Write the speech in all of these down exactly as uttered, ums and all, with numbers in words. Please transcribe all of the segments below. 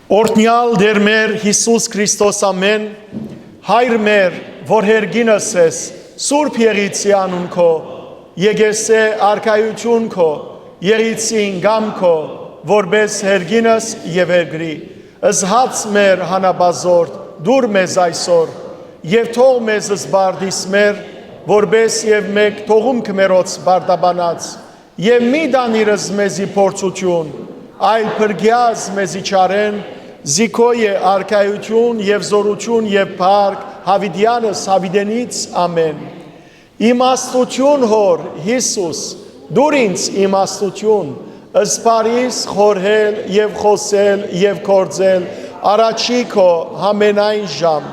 Օրհնեալ Տէր մեր Յիսուս Քրիստոս, ամէն։ Հայր մեր, որ երկինս ես, սուրբ եղիցի անուն քո, եկեսէ արքայութիւն քո, եղիցին կամ քո, որպես երկինս եւ երկրի։ Զհաց մեր հանապազորդ, դուր մեզ այսօր, եւ թող մեզ զբարդիս մեր, որպես եւ մեկ թողում քմերոց բարդաբանած, եւ մի տանիրս մեզի փորձութիւն, այլ փրկեաս մեզի չարէն, զի քո է արքայութիւն եւ զօրութիւն եւ փառք, յաւիտեանս յաւիտենից, ամէն։ Իմաստութիւն Հօր, Յիսուս, դուր ինձ իմաստութիւն, զբարիս խորհել եւ խօսել եւ գործել, առաջի քո, յամենայն ժամ,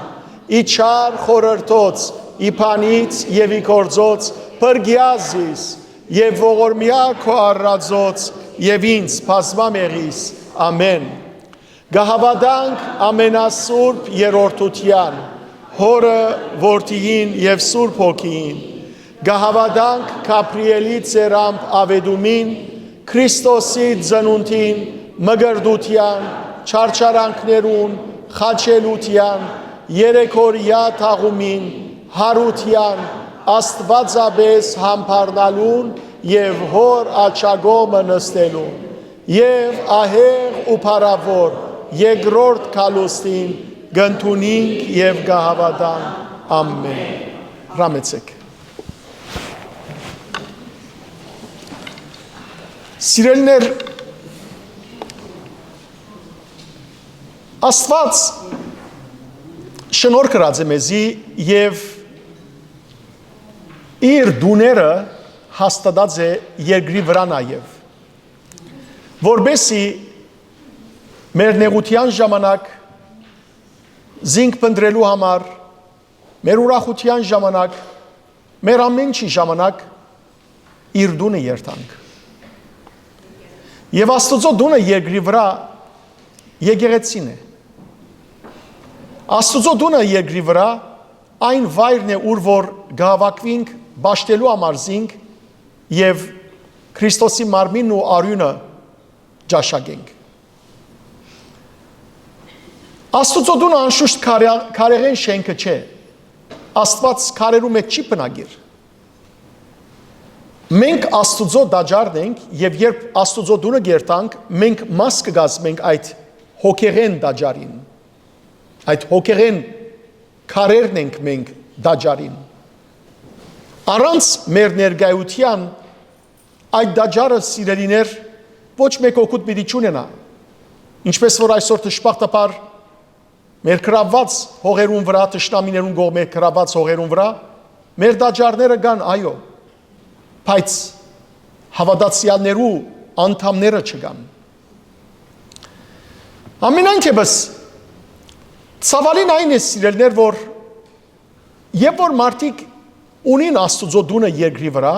ի չար խորհրդոց, ի բանից եւ ի գործոց, փրկեա զիս, եւ ողորմեայ քո առածոց, եւ ինձ բազմամեղիս, ամէն։ Կը հաւատանք ամենասուրբ երրորդութեան, Հօրը, Որդիին եւ Սուրբ Հոգիին։ Կը հաւատանք Գաբրիէլի ծերամբ աւետումին, Քրիստոսի ծնունդին, մկրտութեան, չարչարանքներուն, խաչելութեան, երեքօրեայ թաղումին, յարութեան, Աստուածապէս յամբարնալուն եւ Հօր աջակողմը նստելուն, եւ ահեղ ու փառաւոր երկրորդ գալուստին կ'ընդունինք եւ կը հաւատանք։ Ամէն։ Հրամեցէք։ Սիրելիներ, Աստուած շնորհ կրած է մեզի եւ իր տուները հաստատած է երկրի վրայ նաեւ, որպեսզի մեր նեղութեան ժամանակ, զինք փնտռելու համար, մեր ուրախութեան ժամանակ, մեր ամէն ինչի ժամանակ իր տունը երթանք։ Եւ Աստուծոյ տունը երկրի վրայ եկեղեցին է։ Աստուծոյ տունը երկրի վրայ այն վայրն է, ուր որ կհաւաքուինք պաշտելու համար զինք եւ Քրիստոսի մարմինն ու արիւնը ճաշակենք։ Աստուծոյ տունը անշուշտ քարե-, քարեղէն շէնքը չէ։ Աստուած քարերու մէջ չի բնակիր։ Մենք Աստուծոյ տաճարն ենք եւ երբ Աստուծոյ տունը կերտանք, մենք մաս կը կազմենք այդ հոգեղէն տաճարին։ Այդ հոգեղէն քարերն ենք մենք տաճարին։ Առանց մեր ներկայութեան այդ տաճարը, սիրելիներ, ոչ մէկ օգուտ պիտի չունենայ։ Ինչպես որ այսօր դժբախտաբար մեր գրաւուած հողերուն վրայ, թշնամիներուն կողմէ գրաւուած հողերուն վրայ, մեր տաճարները կան, այո, բայց հաւատացեալներու անդամները չկան։ Ամենայն դեպս, ցաւալին այն է, սիրելիներ, որ երբ որ մարդիկ ունին Աստուծոյ տունը երկրի վրայ,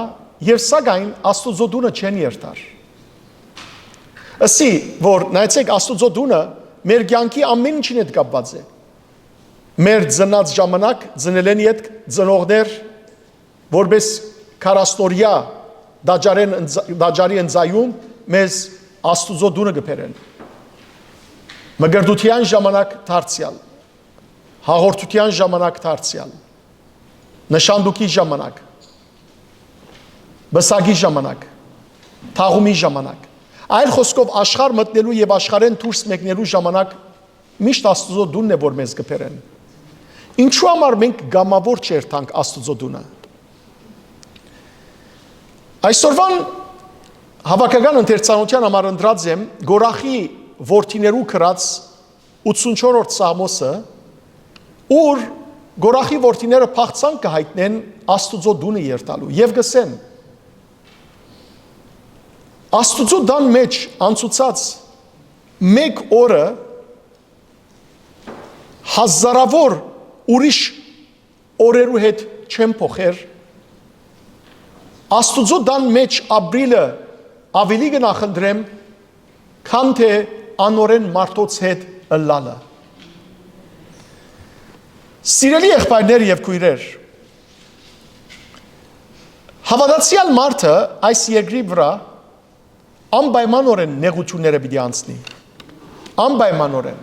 եւ սակայն Աստուծոյ տունը չեն երթար։ Ըսի, որ նայեցեք, Աստուծոյ տունը մեր կյանքի ամէն ինչին հետ կապուած է։ Մեր ծնած ժամանակ, ծնելէն ետք, ծնողներ, որպես քառասնօրեայ տաճարեն ընծա-, տաճարի ընծայում մեզ Աստուծոյ տունը կը բերեն։ Մկրտութեան ժամանակ դարձեալ, հաղորդութեան ժամանակ դարձեալ, նշանտուքի ժամանակ, պսակի ժամանակ, թաղումի ժամանակ, այլ խօսքով, աշխարհ մտնելու եւ աշխարհէն դուրս մեկնելու ժամանակ միշտ Աստուծոյ տունն է, որ մեզ կը բերեն։ Ինչու համար մենք կամաւոր չերթանք Աստուծոյ տունը։ Այսօրվան հաւաքական ընթերցանութեան համար ընտրած եմ Կորախի որդիներու գրած ութսունչորդ Սաղմոսը, ուր Կորախի որդիները փախցանք կը յայտնեն Աստուծոյ տունը երթալու եւ կ'ըսեն. Աստուծոյ տան մէջ անցուցած մէկ օրը հազարաւոր ուրիշ օրերու հետ չեմ փոխեր, Աստուծոյ տան մէջ ապրիլը աւելի կը նախընտրեմ, քան թէ անօրէն մարդոց հետ ըլլալը։ Սիրելի եղբայրներ եւ քոյրեր, հաւատացեալ մարդը այս երկրի վրայ անպայմանօրէն նեղութիւնները պիտի անցնի։ Անպայմանօրէն։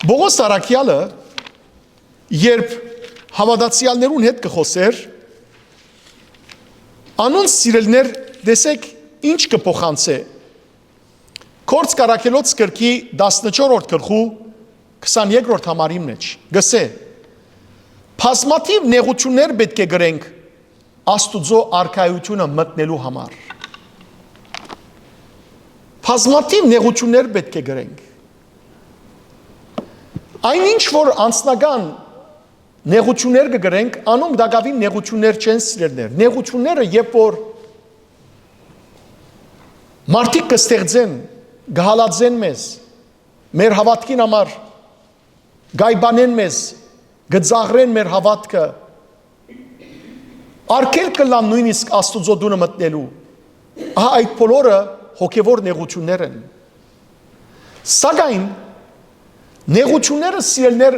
Պողոս Առաքեալը, երբ հաւատացեալներուն հետ կը խօսէր, անոնց, սիրելիներ, տեսեք, ինչ կը փոխանցէ։ Գործք Առաքելոց գրքի տասնչորրորդ գլխու քսաներկրորդ համարին մէջ կ'ըսէ. «Բազմաթիւ նեղութիւններ պէտք է կրենք Աստուծոյ արքայութիւնը մտնելու համար»։ Բազմաթիւ նեղութիւններ պէտք է կրենք։ Այն ինչ որ անձնական նեղութիւններ կը կրենք, անոնք տակաւին նեղութիւններ չեն, սիրելիներ։ Նեղութիւնները, երբ որ մարդիկ կը ստեղծեն, կը հալածեն մեզ, մեր հաւատքին համար կ'այպանեն մեզ, կը ծաղրեն մեր հաւատքը, արգելք կ'ըլլան նոյնիսկ Աստուծոյ տունը մտնելու։ Ահա այդ բոլորը հոգեւոր նեղութիւններ են։ Սակայն նեղութիւնները, սիրելիներ,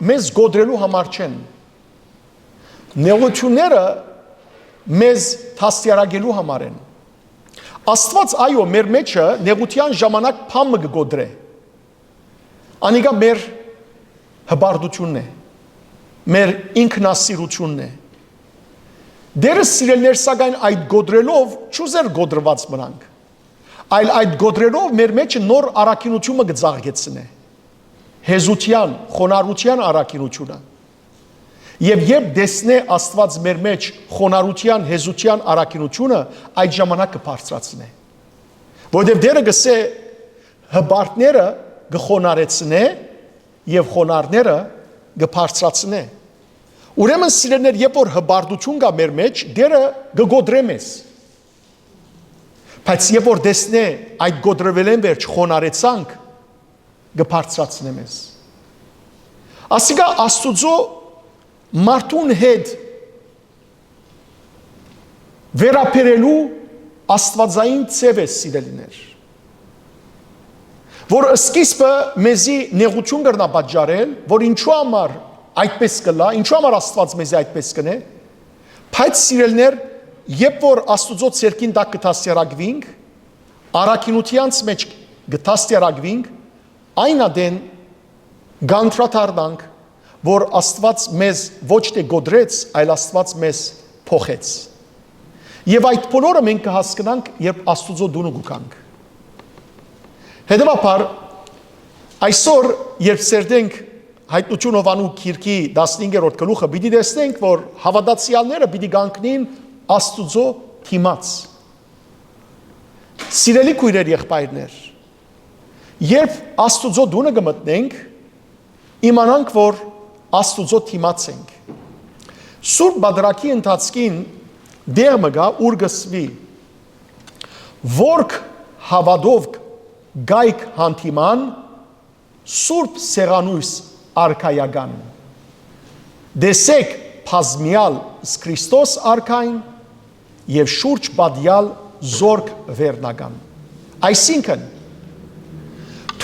մեզ կոտրելու համար չեն։ Նեղութիւնները մեզ դաստիարակելու համար են։ Աստուած, այո, մեր մէջը նեղութեան ժամանակ բան մը կը կոտրէ։ Անիկա մեր հպարտութիւնն է, մեր ինքնասիրութիւնն է։ Տէրը, սիրելիներ, սակայն այդ կոտրելով չուզեր կոտրուած մնանք, այլ այդ կոտրելով մեր մէջը նոր առաքինութիւնը կը ծաղկեցնէ, հեզութեան, խոնարհութեան առաքինութիւնը։ Եւ երբ տեսնէ Աստուած մեր մէջ խոնարհութեան, հեզութեան առաքինութիւնը, այդ ժամանակ կը բարձրացնէ։ Որովհետեւ Տէրը կ'ըսէ. «Հպարտները կը խոնարհեցնէ եւ խոնարհները կը բարձրացնէ»։ Ուրեմն, սիրելիներ, երբ որ հպարտութիւն կայ մեր մէջ, Տէրը կը կոտրէ մեզ։ Բայց երբ որ տեսնէ այդ կոտրուելէն վերջ խոնարհեցանք, կը բարձրացնէ մեզ։ Ասիկա Աստուծոյ մարդուն հետ վերաբերելու աստուածային ձեւ է, սիրելիներ, որ սկիզբը մեզի նեղութիւն կրնայ պատճառել, որ ինչու համար այդպես կ'ըլլայ, ինչու համար Աստուած մեզի այդպես կ'ընէ, բայց, սիրելիներ, երբ որ Աստուծոյ ձեռքին տակ կը դաստիարակուինք, առաքինութեանց մէջ կը դաստիարակուինք, այն ատեն կ'անդրադառնանք, որ Աստուած մեզ ոչ թէ կոտրեց, այլ Աստուած մեզ փոխեց։ Եւ այդ բոլորը մենք կը հասկնանք, երբ Աստուծոյ տունը կու գանք։ Հետեւաբար, այսօր, երբ սերտենք Հայտնութիւն Յովհաննու գիրքի տասնհինգերորդ գլուխը, պիտի տեսնենք, որ հաւատացեալները պիտի կանգնին Աստուծոյ դիմաց։ Սիրելի քոյրեր, եղբայրներ, երբ Աստուծոյ տունը կը մտնենք, իմանանք, որ Աստուծոյ դիմաց ենք։ Սուրբ Պատրակի ընթացքին տեղ մը կայ, ուր կ'ըսուի. «Որք հաւատով կայք հանդիման Սուրբ Սեղանոյս արքայական, տեսեք բազմեալ Քրիստոս արքային եւ շուրջ պատեալ զորք վերնական»։ Այսինքն,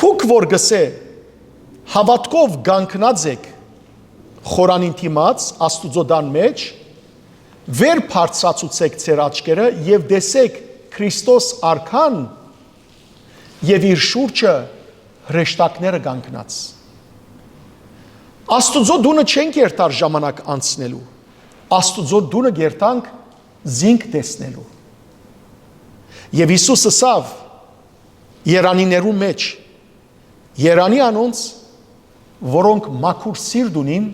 դուք որ կ'ըսէ, հաւատքով կանգնած էք խորանին դիմաց Աստուծոյ տան մէջ, վեր բարձրացուցէք ձեր աչքերը եւ տեսեք Քրիստոս արքան եւ իր շուրջը հրեշտակները կանգնած։ Աստուծոյ տունը չենք երթար ժամանակ անցնելու, Աստուծոյ տունը կ'երթանք զինք տեսնելու։ Եւ Յիսուս ըսաւ երանիներուն մէջ. «Երանի անոնց, որոնք մաքուր սիրտ ունին,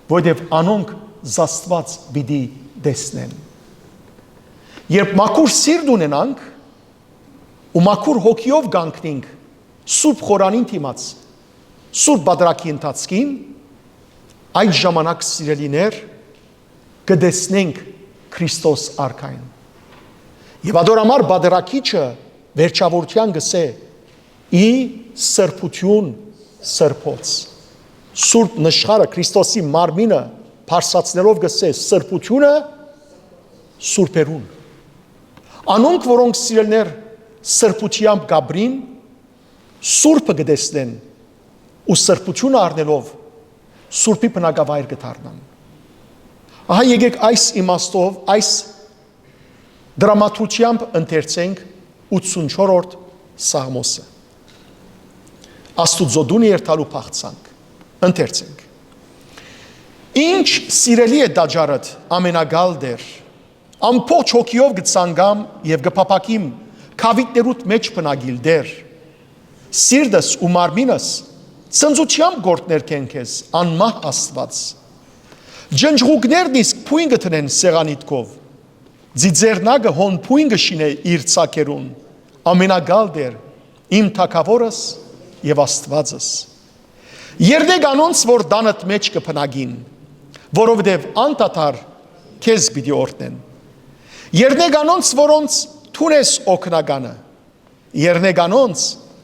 որովհետեւ անոնք Աստուած պիտի տեսնեն»։ Երբ մաքուր սիրտ ունենանք ու մաքուր հոգիով կանգնենք Սուրբ Խորանին դիմաց, Սուրբ Պատրակի ընթացքին, այդ ժամանակ, սիրելիներ, կը տեսնենք Քրիստոս արքային։ Եւ ատոր համար Պատրակիչը վերջաւորութեան կ'ըսէ. «Ի սրբութիւն սրբոց»։ Սուրբ Նշխարը, Քրիստոսի մարմինը բարձրացնելով, կ'ըսէ. «Սրբութիւնը սուրբերուն»։ Անոնք, որոնք, սիրելիներ, սրբութեամբ կ'ապրին, սուրբը կը տեսնեն ու սրբութիւնը առնելով սուրբի բնակավայր կը դառնան։ Ահա, եկեք այս իմաստով, այս դրամատրութեամբ ընթերցենք ութսունչորրորդ Սաղմոսը։ Աստուծոյ տունը երթալու փախցանք։ Ընթերցենք։ Ինչ սիրելի է տաճարդ, ամենակալ Տէր, ամբողջ հոգիով կը ցանկամ եւ կը փափաքիմ գաւիթներուդ մէջ բնակիլ, Տէր։ Սիրտս ու մարմինս ցնծութեամբ կ'օրհնեն քեզ, անմահ Աստուած։ Ջնջղուկներն իսկ բոյն կը դնեն սեղանիդ քով։ Ծիծեռնակը հոն բոյն կը շինէ իր ծակերուն, ամենակալ Տէր, իմ թագաւորս եւ Աստուածս։ Երնեք անոնց, որ տանդ մէջ կը բնակին, որովհետեւ անդադար քեզ պիտի օրհնեն։ Երնեք անոնց, որոնց դուն ես օգնականը։ Երնեք անոնց,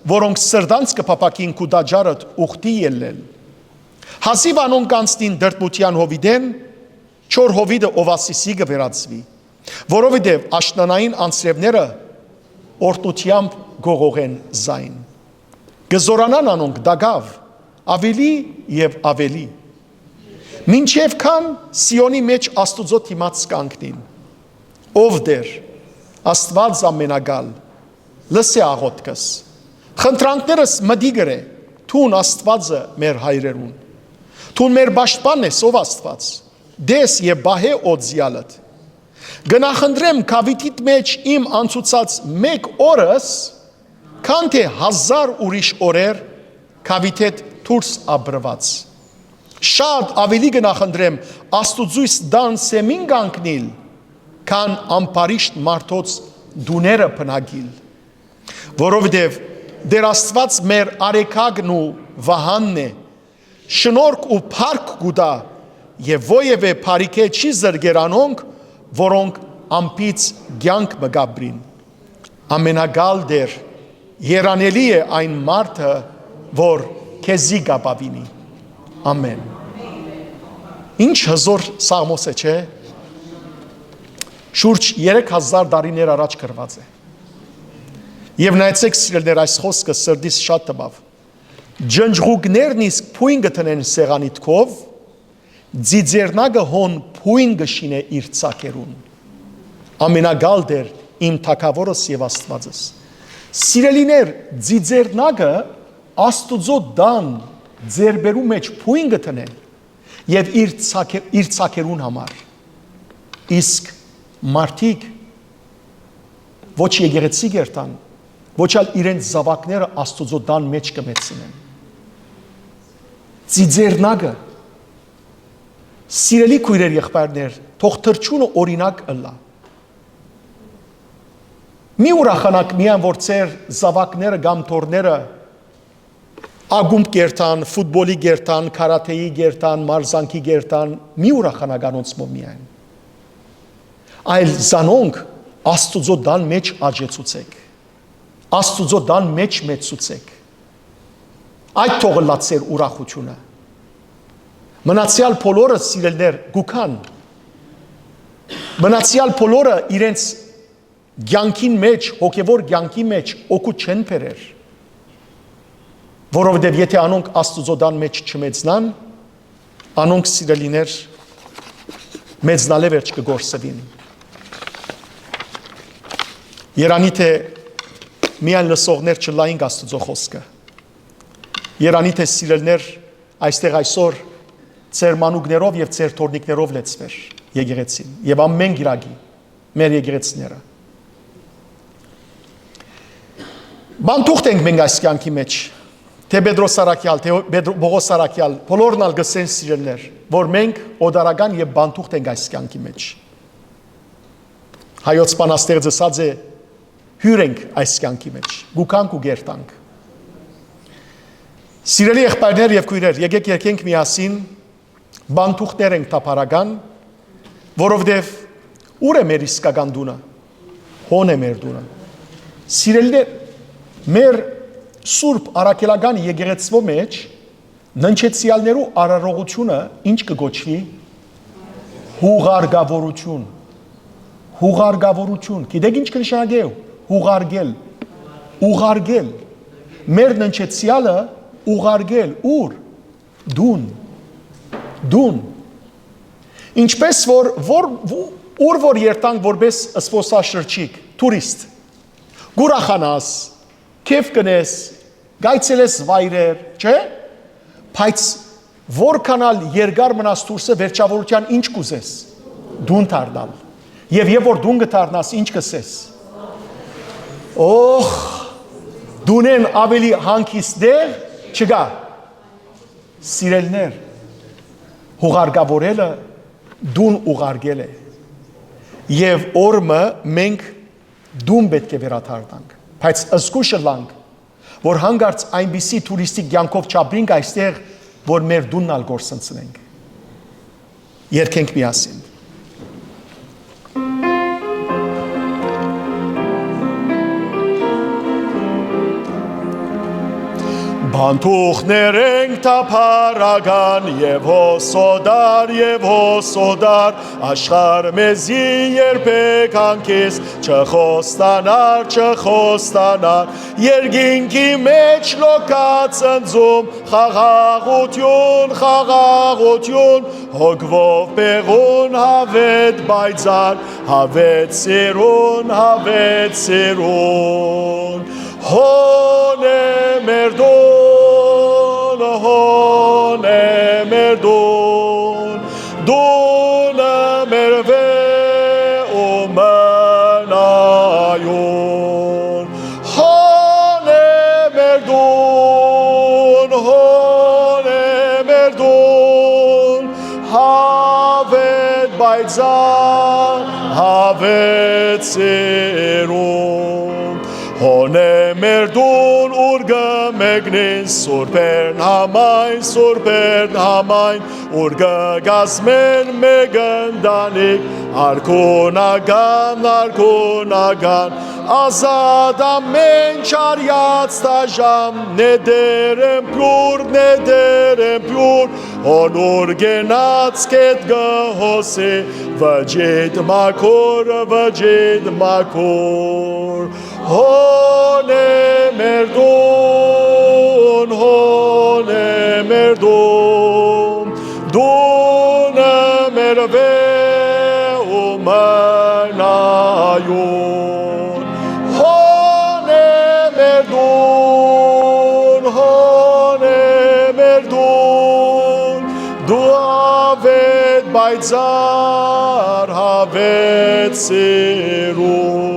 որոնք սրտանց կը փափաքին քու տաճարդ ուխտի ելլել։ Հազիւ անոնք կ'անցնին տրտմութեան հովիտէն, չոր հովիտը օասիսի կը վերածուի, որովհետեւ աշնանային անձրեւները օրհնութեամբ կ'ողողեն զայն։ Կը զօրանան անոնք տակաւ, աւելի եւ աւելի, մինչեւ քան Սիոնի մէջ Աստուծոյ դիմաց կ'անքնին։ Ով Տէր, Աստուած ամենակալ, լսէ աղօթքս, խնդրանքներս մտի գրէ, դուն Աստուածը մեր հայրերուն։ Դուն մեր պաշտպանն ես, ով Աստուած, տես եւ պահէ օծեալդ։ Կը նախընտրեմ գաւիթիդ մէջ իմ անցուցած մէկ օրս, քան թէ հազար ուրիշ օրեր գաւիթէդ դուրս ապրուած։ Շատ աւելի կը նախընտրեմ Աստուծոյ տան սեմին կանգնիլ, քան ամբարիշտ մարդոց տուները բնակիլ։ Որովհետեւ Տէր Աստուած մեր արեգակն ու վահանն է, շնորհք ու փառք կու տայ եւ որեւէ բարիքէ չի զրկեր անոնք, որոնք անբիծ կեանք մը կ'ապրին։ Ամենակալ Տէր, երանելի է այն մարդը, որ քեզի կ'ապաւինի։ Ամեն։ Ինչ հզոր սաղմոս է, չէ՞։ Շուրջ երեք հազար տարիներ առաջ գրուած է։ Եւ նայեցէք, սիրելիներ, այս խօսքը սրտիս շատ տպաւ։ Ջնջղուկներն իսկ բոյն կը դնեն սեղանիդ քով, ծիծեռնակը հոն բոյն կը շինէ իր ծակերուն։ Ամենակալ Տէր, իմ թագաւորս եւ Աստուածս։ Սիրելիներ, ծիծեռնակը Աստուծոյ տան ձերբերու մէջ բոյն կը դնէ եւ իր ծակե-, իր ծակերուն համար։ Իսկ մարդիկ ոչ եկեղեցի կ'երթան, ոչ ալ իրենց զաւակները Աստուծոյ տան մէջ կը մեծցնեն։ Ծիծեռնակը, սիրելի քոյրեր, եղբայրներ, թող թռչունը օրինակ ըլլայ։ Մի ուրախանաք միայն, որ ձեր զաւակները կամ թոռները ակումբ կ'երթան, ֆուտբոլի կ'երթան, քարաթէի կ'երթան, մարզանքի կ'երթան, մի ուրախանաք անոնցմով միայն։ Այլ զանոնք Աստուծոյ տան մէջ աճեցուցէք, Աստուծոյ տան մէջ մեծցուցէք։ Այդ թող ըլլայ ձեր ուրախութիւնը։ Մնացեալ բոլորը, սիրելիներ, կու գան։ Մնացեալ բոլորը իրենց կեանքին մէջ, հոգեվոր կեանքի մէջ օգուտ չեն բերեր, որովհետեւ եթէ անոնք Աստուծոյ տան մէջ չմեծնան, անոնք, սիրելիներ, մեծնալէ վերջ կը կորսուին։ Երանի թէ միայն լսողներ չըլլայինք Աստուծոյ խօսքը։ Երանի թէ, սիրելիներ, այստեղ այսօր ձեր մանուկներով եւ ձեր թոռնիկներով լեցուեր եկեղեցին եւ ամէն կիրակի մեր եկեղեցիները։ Բանտուղթ ենք մենք այս կեանքի մէջ, թէ Պետրոս Առաքեալ, թէ Պետրո-, Պողոս Առաքեալ, բոլորն ալ կ'ըսեն, սիրելիներ, որ մենք օտարական եւ բանտուղթ ենք այս կեանքի մէջ։ Հայոց բանաստեղծը ըսած է. «Հիւր ենք այս կեանքի մէջ, կու գանք ու կ'երթանք»։ Սիրելի եղբայրներ եւ քոյրեր, եկէք երգենք միասին. «Բանտուղթներ ենք թափառական», որովհետեւ ո՞ւր է մեր իսկական տունը։ Հոն է մեր տունը։ Սիրելիներ, մեր սուրբ առաքելական եկեղեցւոյ մէջ ննջեցեալներու արարողութիւնը ի՞նչ կը կոչուի։ Յուղարկաւորութիւն։ Յուղարկաւորութիւն։ Գիտեք, ի՞նչ կը նշանակէ յուղարկել։ Ուղարկել։ Մեր ննջեցեալը ուղարկել։ Ո՞ւր։ Տուն։ Տուն։ Ինչպես որ, որ, ուր որ երթանք որպես զբօսաշրջիկ, թուրիստ, կ'ուրախանաս, քեֆ կ'ընես, Կայցելես վայրեր, չէ՞։ Բայց որքան ալ երկար մնաս դուրսը, վերջավորութեան ինչ կ'ուզես։ Տուն դառնալ։ Եւ երբ որ տուն կը դառնաս, ինչ կ'ըսես։ Օհ, տունէն աւելի հանգիստ տեղ չկայ։ Սիրելիներ, հուղարկաւորելը տուն ուղարկել է։ Եւ օր մը մենք տուն պէտք է վերադառնանք, բայց զգուշ ըլլանք, որ հանկարծ այնպիսի թուրիստիկ կեանքով չապրինք այստեղ, որ մեր տունն ալ կորսնցնենք։ Երգենք միասին։ Բանտուխներ ենք թափառական եւ հոսոտար, եւ հոսոտար, աշխարհ մեզի երբեք հանգիստ չխոստանար, չխոստանար, երկինքի մեջ լոկած ընձում, խաղաղութիւն, խաղաղութիւն, հոգվով պեղուն, հավէտ պայծառ, հավէտ սիրուն, հավէտ սիրուն։ Հոն է մեր տուն, հոն է մեր տուն, տունը մեր վեհ ու մնայուն։ Հոն է մեր տուն, հոն է մեր տուն, հավէտ պայծառ, հավէտ սիրուն։ Հոն է մեր տուն, ուր կը մեկնին սուրբերն համայն, սուրբերն համայն, ուր կը կազմեն մէկ ընտանիք, արքունական, արքունական, ազատ ամէն չարեաց դաժան, նետեր են պիւր, նետեր են պիւր, հոն ուր կենաց կետ կը հոսի, վճիտ մաքուր, վճիտ մաքուր։ Հոն է մեր տուն, հոն է մեր տուն, տունը մեր վեհ ու մնայուն։ Հոն է մեր տուն, հոն է մեր տուն, դու ավետ պայծառ, հավետ սիրուն։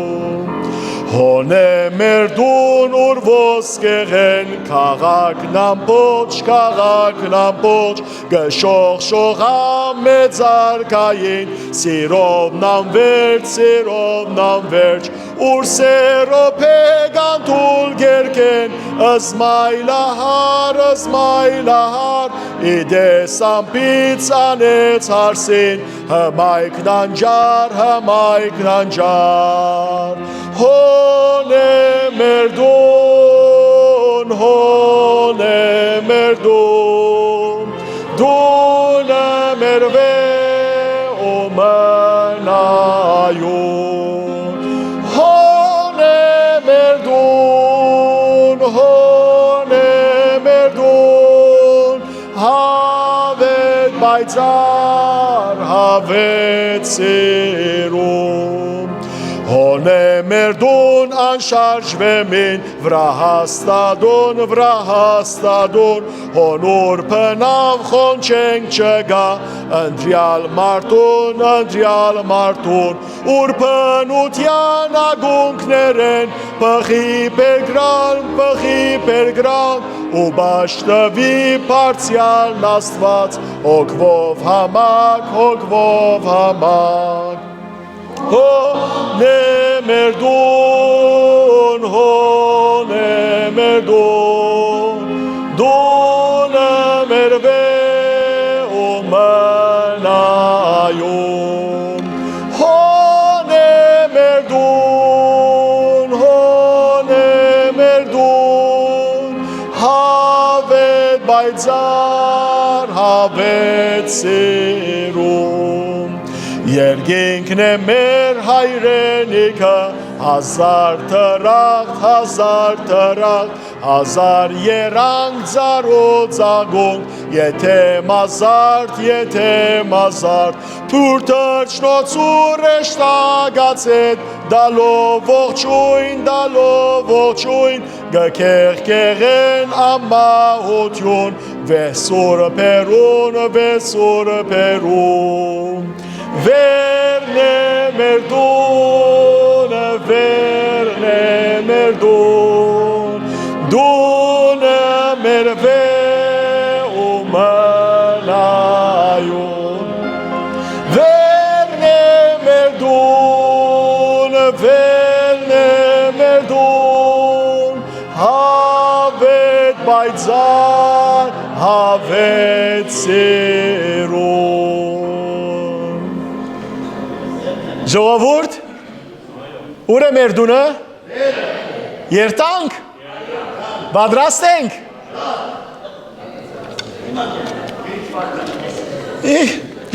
Հոն է մեր տուն, ուր ոսկեղեն քաղաքն ամբողջ, քաղաքն ամբողջ, կը շողշողայ մեծ արքային, սիրովն անվերջ, սիրովն անվերջ, ուր սերոբեկ անթուլ կերկեն, զմայլահար, զմայլահար, ի տեսամբից անեց հարսին, հմայքն անճար, հմայքն անճար։ Հոն է մեր տուն, հոն է մեր տուն, տունը մեր վեհ ու մնայուն։ Հոն է մեր տուն, հոն է մեր տուն, հավետ պայծառ, հավետ սիրուն։ Հոն է մեր տուն անշարժ վեմին վրայ հաստատուն, վրայ հաստատուն, հոն ուր բնաւ խոնչենք չկայ, ընտրեալ մարդուն, ընտրեալ մարդուն, ուր բնութեան ակունքներէն պղի բերկրան, պղի բերկրան, ու պաշտուի բարձեալ Աստուած, հոգվով համակ, հոգվով համակ։ Հոն է մեր տուն, հոն է մեր տուն, տունը մեր վեհ ու մնայուն։ Հոն է մեր տուն, հոն է մեր տուն, հավետ պայծառ, հավետ սիրուն։ Երկինքն է մեր հայրենիքը, Հազար դրախտ, հազար դրախտ, հազար երանգ, ծառ ու ծագունգ, եթէ մազարդ, եթէ մազարդ, թուր թռչնոցու հրեշտակաց հետ, տալով ողջոյն, տալով ողջոյն, կը կեղկեղեն անմահութիւն, վեհ սուրբերուն, վեհ սուրբերուն։ Վերնէ մեր տունը, վերնէ մեր տուն, տունը մեր վեհ ու մնայուն։ Վերնէ մեր տունը, վերնէ մեր տուն, Հաւէտ պայծառ, հաւէտ սիրուն։ Ժողովուրդ, ո՞ւր է մեր տունը։ Երթանք։ Պատրաստ ենք։ Ի,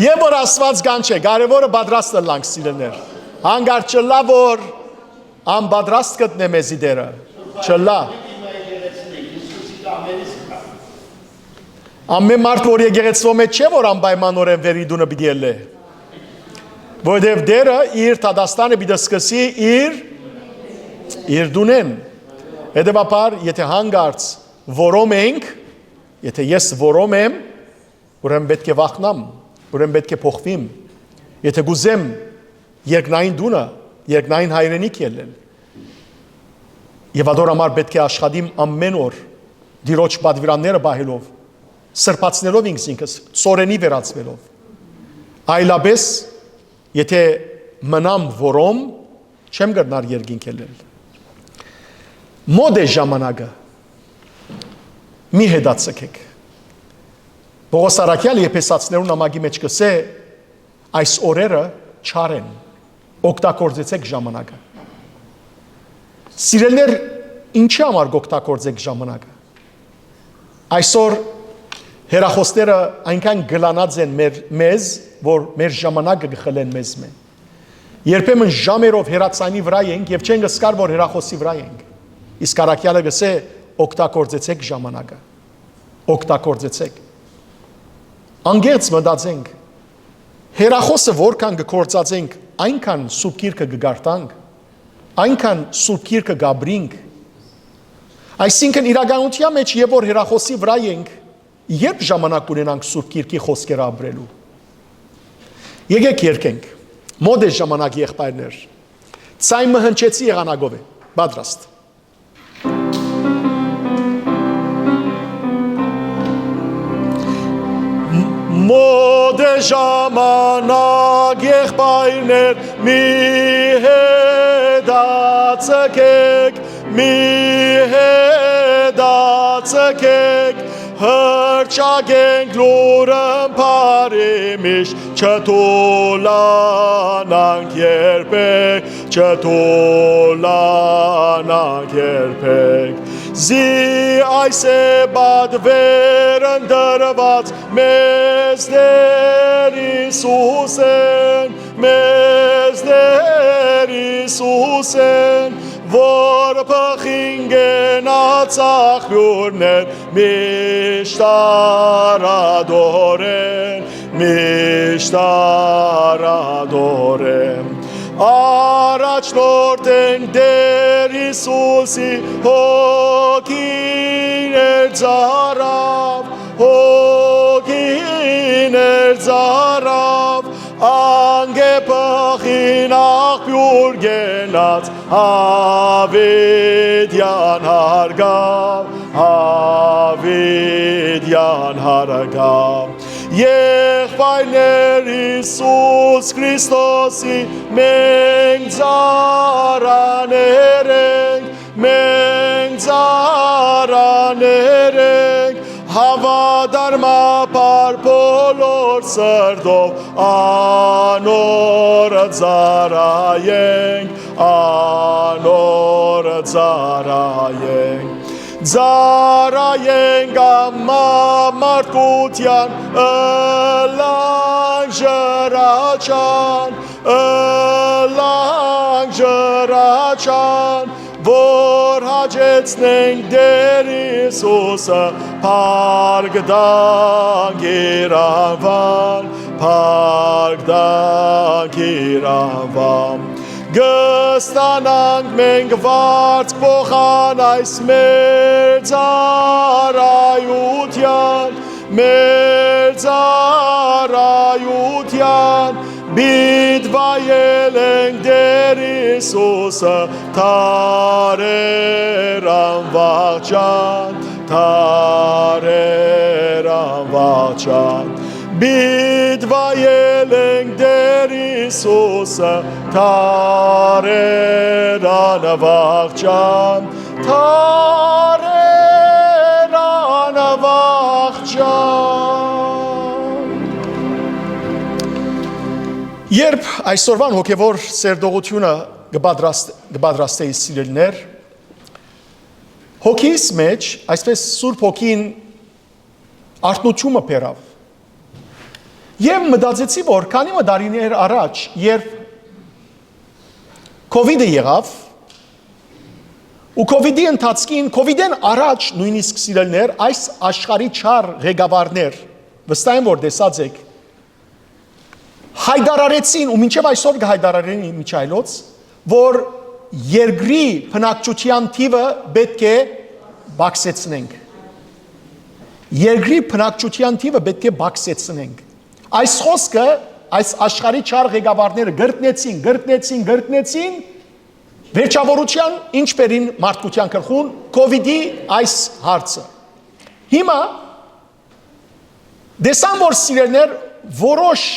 եւ որ Աստուած կանչէ, կարեւորը պատրաստ ըլլանք, սիրելիներ։ Հանկարծ չըլլայ որ անպատրաստ գտնէ մեզի Տէրը։ Չըլլայ։ Ամէն մարդ որ եկեղեցւոյ մէջ չէ որ անպայմանօրէն վեր իր տունը պիտի ելլէ։ Որովհետեւ Տէրը իր դատաստանը պիտի սկսի իր, իր տունէն։ Հետեւաբար, եթէ հանկարծ որոմ ենք, եթէ ես որոմ եմ, ուրեմն պէտք է վախնամ, ուրեմն պէտք է փոխվիմ։ Եթէ կ'ուզեմ երկնային տունը, երկնային հայրենիք ելլել, եւ ատոր համար պէտք է աշխատիմ ամէն օր, Տիրոջ պատուիրանները պահելով, սրբացնելով ինքզինքս, ծորենի վերածվելով։ Այլապես, եթէ մնամ որոմ, չեմ կրնար երկինք ելլել։ Մօտ է ժամանակը, մի հետաձգեք։ Պողոս առաքեալ Եփեսացիներուն նամակի մէջ կ'ըսէ. «Այս օրերը չար են, օգտագործեցեք ժամանակը»։ Սիրելիներ, ինչի համար կ'օգտագործենք ժամանակը։ Այսօր հեռախոսները այնքան գլանած են մեր, մեզ, որ մեր ժամանակը կը խլեն մեզմէ։ Երբեմն ժամերով հեռաձայնի վրայ ենք եւ չենք զգար որ հեռախոսի վրայ ենք։ Իսկ առաքեալը կ'ըսէ. «Օգտագործեցեք ժամանակը, օգտագործեցեք»։ Անկեղծ մտածենք, հեռախոսը որքան կը գործածենք, այնքան Սուրբ Գիրքը կը կարդանք, այնքան Սուրբ Գիրքը կ'ապրինք։ Այսինքն, իրականութեան մէջ երբ որ հեռախոսի վրայ ենք, երբ ժամանակ ունենանք Սուրբ Գիրքի խօսքերը ապրելու։ Եկեք երգենք։ Մօտ է ժամանակ, եղբայրներ։ Ձայն մը հնչեցի, եղանակով է։ Պատրաստ։ Մօտ է ժամանակ, եղբայրներ, մի հետաձգեք, մի հետաձգեք, հռչակենք լուրն բարի միշտ, չթուլանանք երբեք, չթուլանանք երբեք։ Զի այս է պատվերն տրված մեզ Տէր Յիսուսէն, մեզ Տէր Յիսուսէն, որ բխին կենաց աղբիւրներ միշտ առատորեն, միշտ առատորեն։ Առաջնորդենք Տէր Յիսուսի հոգին էր ծառաւ, հոգին էր ծառաւ, անկէ բխին աղբիւր կենաց, յաւիտեան հարգաւ, յաւիտեան հարգաւ։ Եղբայրներ, Յիսուս Քրիստոսի մենք ծառաներ ենք, մենք ծառաներ ենք, հաւատարմաբար բոլոր սրտով անոր ծառայենք, անոր ծառայենք։ Ծառայենք ամա մարդկութեան, ըլլանք ժրաչան, ըլլանք ժրաչան, Ջեցնենք Տեր Յիսուսը, փառք տանք իր անվան, փառք տանք իր անվան։ Կստանանք մենք վարձ փոխան այս մեր ծառայության, մեր ծառայության, պիտ վայելենք Տեր Յիսուսը դարեր անվախճան, դարեր անվախճան։ Պիտ վայելենք Տեր Յիսուսը դարեր անվախճան, դարեր անվախճան։ Երբ այսօրվան հոգեվոր սերտողութիւնը կը պատրաստ-, կը պատրաստէի, սիրելիներ, հոգիս մեջ, այսպես, Սուրբ Հոգին արթնութիւնը բերաւ։ Եւ մտածեցի, որ քանի մը տարիներ առաջ, երբ COVID-ը եղաւ, ու COVID-ի ընթացքին, COVID-էն առաջ նոյնիսկ, սիրելիներ, այս աշխարհի չար ղեկավարներ, վստահ եմ, որ տեսած եք, յայտարարեցին ու մինչեւ այսօր կը յայտարարեն ի միջայլոց, որ երկրի բնակչութեան թիվը պէտք է պակսեցնենք։ Երկրի բնակչութեան թիվը պէտք է պակսեցնենք։ Այս խօսքը այս աշխարհի չար ղեկավարները կրկնեցին, կրկնեցին, կրկնեցին, վերջավորութեան ինչ բերին մարդկութեան գլխուն COVID-ի այս հարցը։ Հիմա տեսան, որ, սիրելիներ, որոշ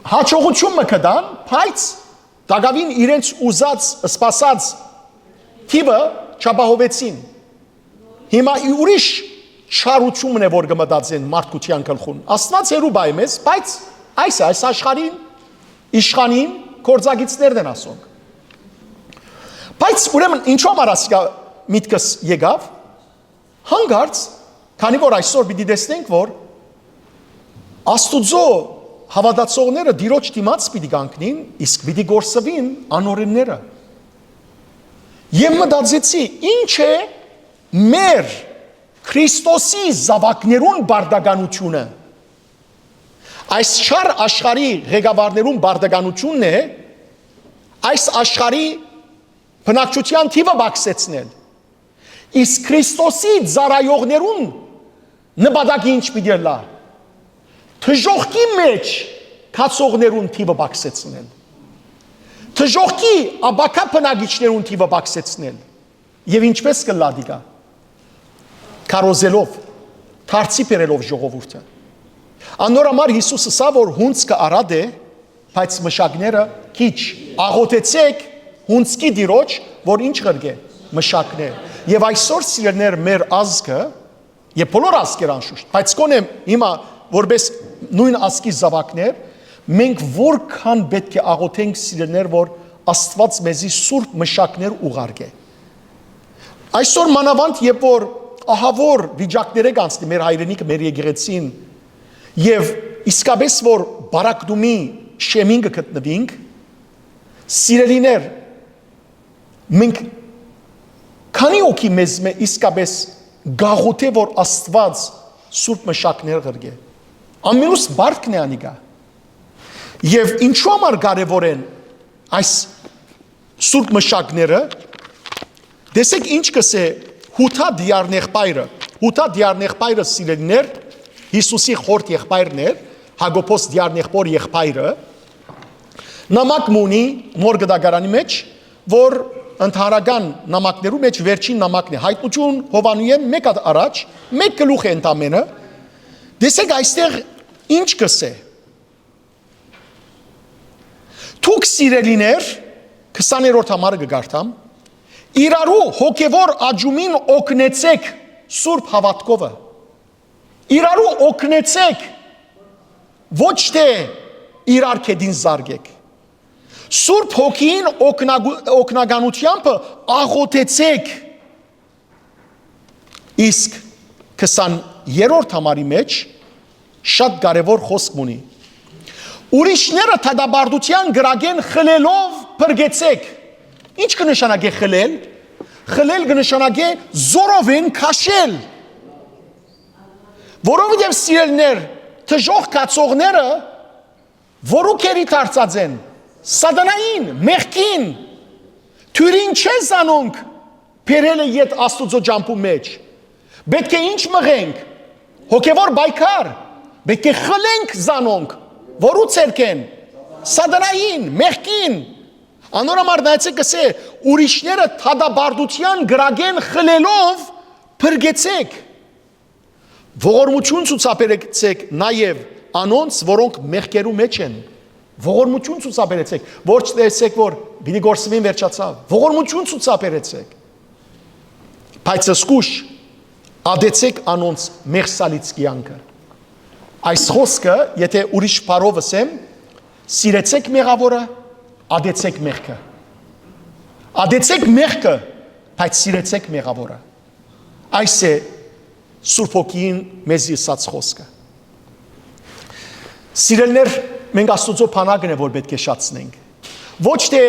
հաջողութիւն մը կտան, բայց տակաւին իրենց ուզած, սպասած թիվը չապահովեցին։ Հիմա ի ուրիշ չարութիւնն է, որ կը մտածեն մարդկութեան գլխուն։ Աստուած հեռու պահի մեզ, բայց այս է, այս աշխարհին իշխանին գործակիցներն են ասոնք։ Բայց ուրեմն ինչու համար ասիկա միտքս եկաւ։ Հանկարծ, քանի որ այսօր պիտի տեսնենք, որ Աստուծոյ հաւատացողները Տիրոջ դիմաց պիտի կանգնին, իսկ պիտի կորսուին անօրէնները։ Եւ մտածեցի, ի՞նչ է մեր Քրիստոսի զաւակներուն պարտականութիւնը։ Այս չար աշխարհի ղեկավարներուն պարտականութիւնն է այս աշխարհի բնակչութեան թիվը պակսեցնել։ Իսկ Քրիստոսի ծառայողներուն նպատակը ի՞նչ պիտի ըլլայ։ Դժոխքի մէջ գացողներուն թիվը պակսեցնել։ Դժոխքի ապագայ բնակիչներուն թիվը պակսեցնել։ Եւ ինչպե՞ս կ'ըլլայ դիկա։ Քարոզելով, դարձի բերելով ժողովուրդը։ Անոր համար Յիսուս ըսաւ, որ հունձքը առատ է, բայց մշակները քիչ։ Աղոթեցէք հունձքի Տիրոջ, որ ինչ ղրկէ, մշակներ։ Եւ այսօր, սիրելիներ, մեր ազգը, եւ բոլոր ազգեր անշուշտ, բայց կոնե հիմա որպես նոյն ազգի զաւակներ, մենք որքան պէտք է աղոթենք, սիրելիներ, որ Աստուած մեզի սուրբ մշակներ ուղարկէ։ Այսօր մանաւանդ, երբ որ ահաւոր վիճակներէ կանցնի մեր հայրենիքը, մեր եկեղեցին, եւ իսկապես որ բարակտումի շեմին կը գտնուինք, սիրելիներ, մենք քանի՞ հոգի մեզմէ իսկապես կ'աղոթէ, որ Աստուած սուրբ մշակներ ղրկէ։ Ամենուս բարդն է անիկա։ Եւ ինչու համար կարեւոր են այս սուրբ մշակները։ Տեսեք ինչ կ'ըսէ Յուդա դիարնեղբայրը։ Յուդա դիարնեղբայրը, սիրելիներ, Յիսուսի խորթ եղբայրն էր, Յակոբոս դիարնեղբոր եղբայրը, նամակ մը ունի Նոր Կտակարանի մէջ, որ ընդհանրական նամակներու մէջ վերջին նամակն է։ Յայտնութիւն Յովհաննուէն մէկ հատ առաջ, մէկ գլուխ է ընդամենը։ Տեսեք այստեղ ինչ կ'ըսէ։ Դուք, սիրելիներ, քսաներորդ համարը կը կարդամ, իրարու հոգեվոր աճումին օգնեցեք սուրբ հաւատքովը։ Իրարու օգնեցեք, ոչ թե իրար կետին զարկեք։ Սուրբ Հոգին օգնագու-, օգնականութեամբը աղոթեցեք, իսկ քսաներորդ համարի մէջ շատ կարեւոր խօսք մը ունի։ Ուրիշները դատապարտութեան կրակէն խլելով փրկեցեք, Ի՞նչ կը նշանակէ խլել։ Խլել կը նշանակէ զօրովէն քաշել։ Որովհետեւ, սիրելիներ, դժոխք ածողները որո՞ւ գերի դարձած են։ Սատանային, մեղքին։ Դիւրին չէ զանոնք բերելը յետ Աստուծոյ ճամբու մէջ։ Պէտք է ի՞նչ մղենք։ Հոգեւոր պայքար։ Պէտք է խլենք զանոնք, որո՞ւ ձեռքէն։ Սատանային, մեղքին։ Անոր համար նայեցեք, կսէ, ուրիշները դատապարտութեան կրակէն խլելով փրկեցեք։ Ողորմութիւն ցուցաբերեցեք նաեւ անոնց, որոնք մեղքերու մէջ են։ Ողորմութիւն ցուցաբերեցեք, ոչ տեսեք, որ պիտի գործուին, վերջացաւ։ Ողորմութիւն ցուցաբերեցեք։ Բայց զգուշ, ատեցեք անոնց մեղսալից կեանքը։ Այս խօսքը, եթե ուրիշ բառով ըսեմ, սիրեցեք մեղաւորը, ատեցեք մեղքը։ Ատեցեք մեղքը, բայց սիրեցեք մեղաւորը։ Այս է Սուրբ Հոգին մեզի ըսած խօսքը։ Սիրելիներ, մենք Աստուծոյ բանակն է, որ պէտք է շացնենք։ Ոչ թէ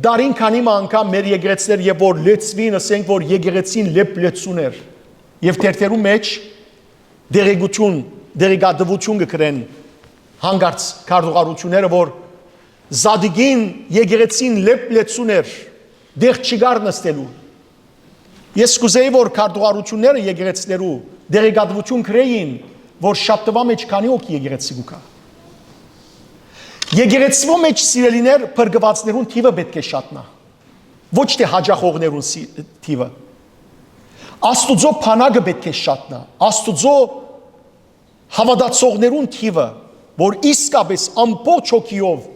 դարին քանի մը անգամ մեր եկեղեցիներ, եւ որ լեցուին, ըսենք, որ եկեղեցին լեփ լեցուն էր, եւ թերթերու մէջ տեղեկութիւն, տեղեկատվութիւն կը գրեն հանկարծ քարտուղարութիւնները, որ Զատիկին եկեղեցին լեփ լեցուն էր, տեղ չկար նստելու։ Ես կուզեի, որ քարտուղարութիւնները եկեղեցիներու տեղեկատվութիւն գրեին, որ շաբթուայ մէջ քանի հոգի եկեղեցի կու գայ։ Եկեղեցւոյ մէջ, սիրելիներ, փրկուածներուն թիւը պէտք է շատնայ, ոչ թէ յաճախողներուն սի-, թիւը։ Աստուծոյ բանակը պէտք է շատնայ, Աստուծոյ հաւատացողներուն թիւը, որ իսկապէս ամբողջ հոգիով,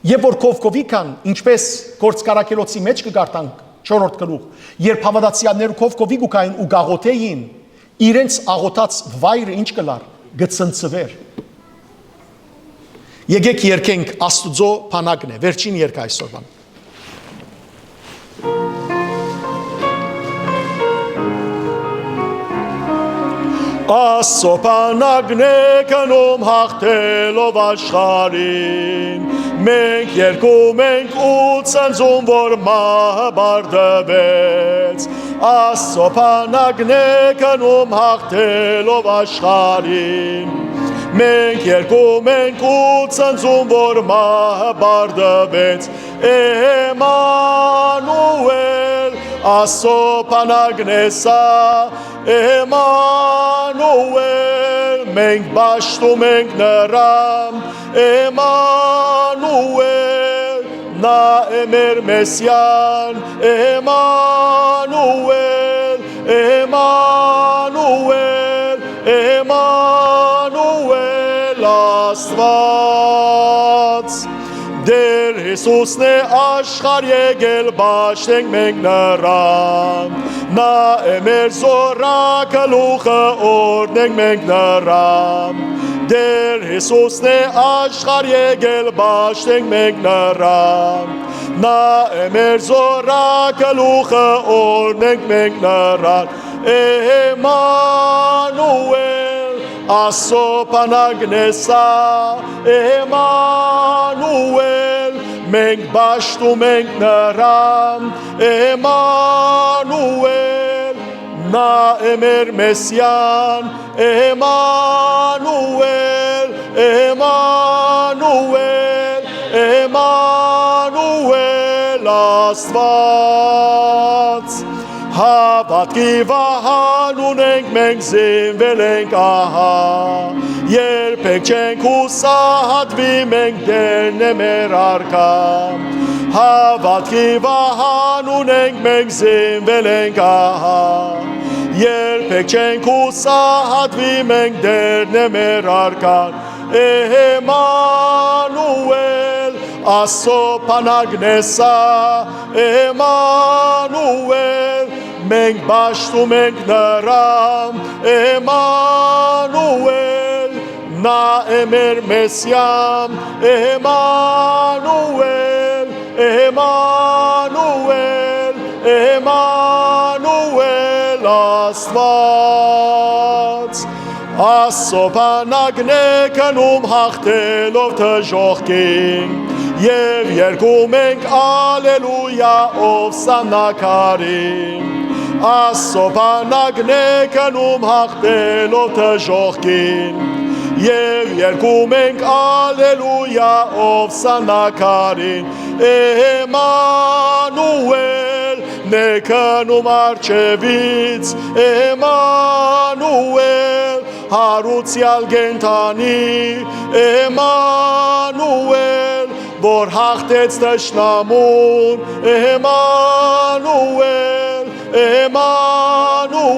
եւ որ քովքովի կան, ինչպէս Գործք Առաքելոցի մէջ կը կարդանք, չորրորդ գլուխ, երբ հաւատացեալները քովքովի կու գային ու կաղոթէին, իրենց աղոթած վայրը ի՞նչ կ'ըլլար, կը ցնցուէր։ Եկէք երգենք, Աստուծոյ բանակն է, վերջին երգը այսօրուան։ Աստծո բանակն է գնում հաղթելով աշխարհին, մենք երգում ենք ու ցնծում, որ մահը պարտվեց։ Աստծո բանակն է գնում հաղթելով աշխարհին, մենք երգում ենք ու ցնծում, որ մահը պարտվեց։ Էմանուել, Աստծո բանակն է սա, Էմանուել, մենք պաշտում ենք նրան, Էմանուել, նա է մեր Մեսիան, Էմանուել, Էմանուել, Էմանուել, Աստուած։ Տէր Յիսուսն է աշխարհ եկել, պաշտենք մենք նրան, նա է մեր զորակը, գլուխը, օրհնենք մենք նրան։ Տէր Յիսուսն է աշխարհ եկել, պաշտենք մենք նրան, նա է մեր զորակը, գլուխը, օրհնենք մենք նրան։ Էմանուել, Աստծո բանակն է սա, Էմանուել, մենք պաշտում ենք նրան, Էմանուել, նա է մեր Մեսիան, Էմանուել, Էմանուել, Էմանուել, Աստուած։ Հաւատքի վահան ունենք մենք, զինվել ենք ահա, երբեք չենք հուսահատուի, մենք Տերն է մեր առքա։ Հաւատքի վահան ունենք մենք, զինվել ենք ահա, երբեք չենք հուսահատուի, մենք Տերն է մեր առքան։ Էմանուել, Աստծո բանակն է սա, Էմանուել, մենք պաշտում ենք նրան, Էմանուել, նա է մեր Մեսիան, Էմանուել, Էմանուել, Էմանուել, Աստուած։ Աստծո բանակն է գնում հաղթելով դժոխքին, Եւ երգում ենք Ալելույա, ովսաննա քարին, Աստծո բանակն է գնում յաղթելով դժոխքին։ Եւ երգում ենք Ալելույա, ովսաննա քարին, Էմանուել, նեքնում արջևից, Էմանուել, հարուցեալ կենդանի, Էմանուել, որ յաղթեց թշնամուն, Էմանուել, Էմանուել,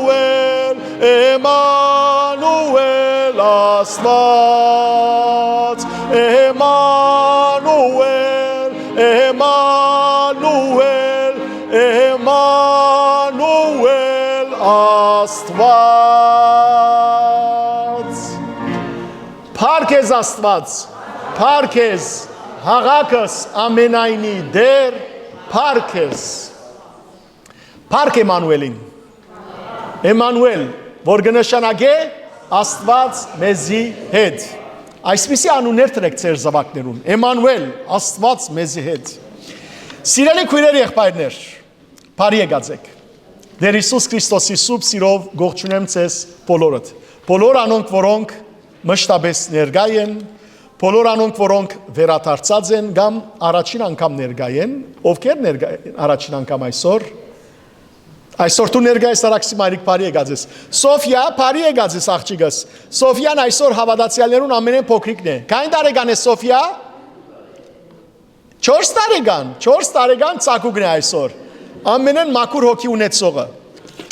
Էմանուել, Աստուած, Էմանուել, Էմանուել, Էմանուել, Աստուած։ Փառք ես, Աստուած, փառք ես, հաղաքս ամենայնի Տէր, փառք ես։ Փառք Էմանուելին։ Էմանուել, որ կը նշանակէ Աստուած մեզի հետ։ Այսպիսի անուններ տրեք ձեր զաւակներուն։ Էմանուել, Աստուած մեզի հետ։ Սիրելի քոյրեր, եղբայրներ, բարի եկած էք։ Տէր Յիսուս Քրիստոսի սուրբ սիրով կողջունեմ ձեզ բոլորդ։ Բոլոր անոնք, որոնք մշտապես ներկայ են, բոլոր անոնք, որոնք վերադարձած են կամ առաջին անգամ ներկայ են, ովքեր ներկայ են առաջին անգամ այսօր, այսօր դու ներկայ ես, Արաքսի մայրիկ, բարի եկած ես։ Սոֆիա, բարի եկած ես, աղջիկս։ Սոֆիան այսօր հաւատացեալներուն ամենէն փոքրիկն է։ Քանի՞ տարեկան է Սոֆիա։ Չորս տարեկան, չորս տարեկան ծագուկն է այսօր։ Ամենէն մաքուր հոգի ունեցողը։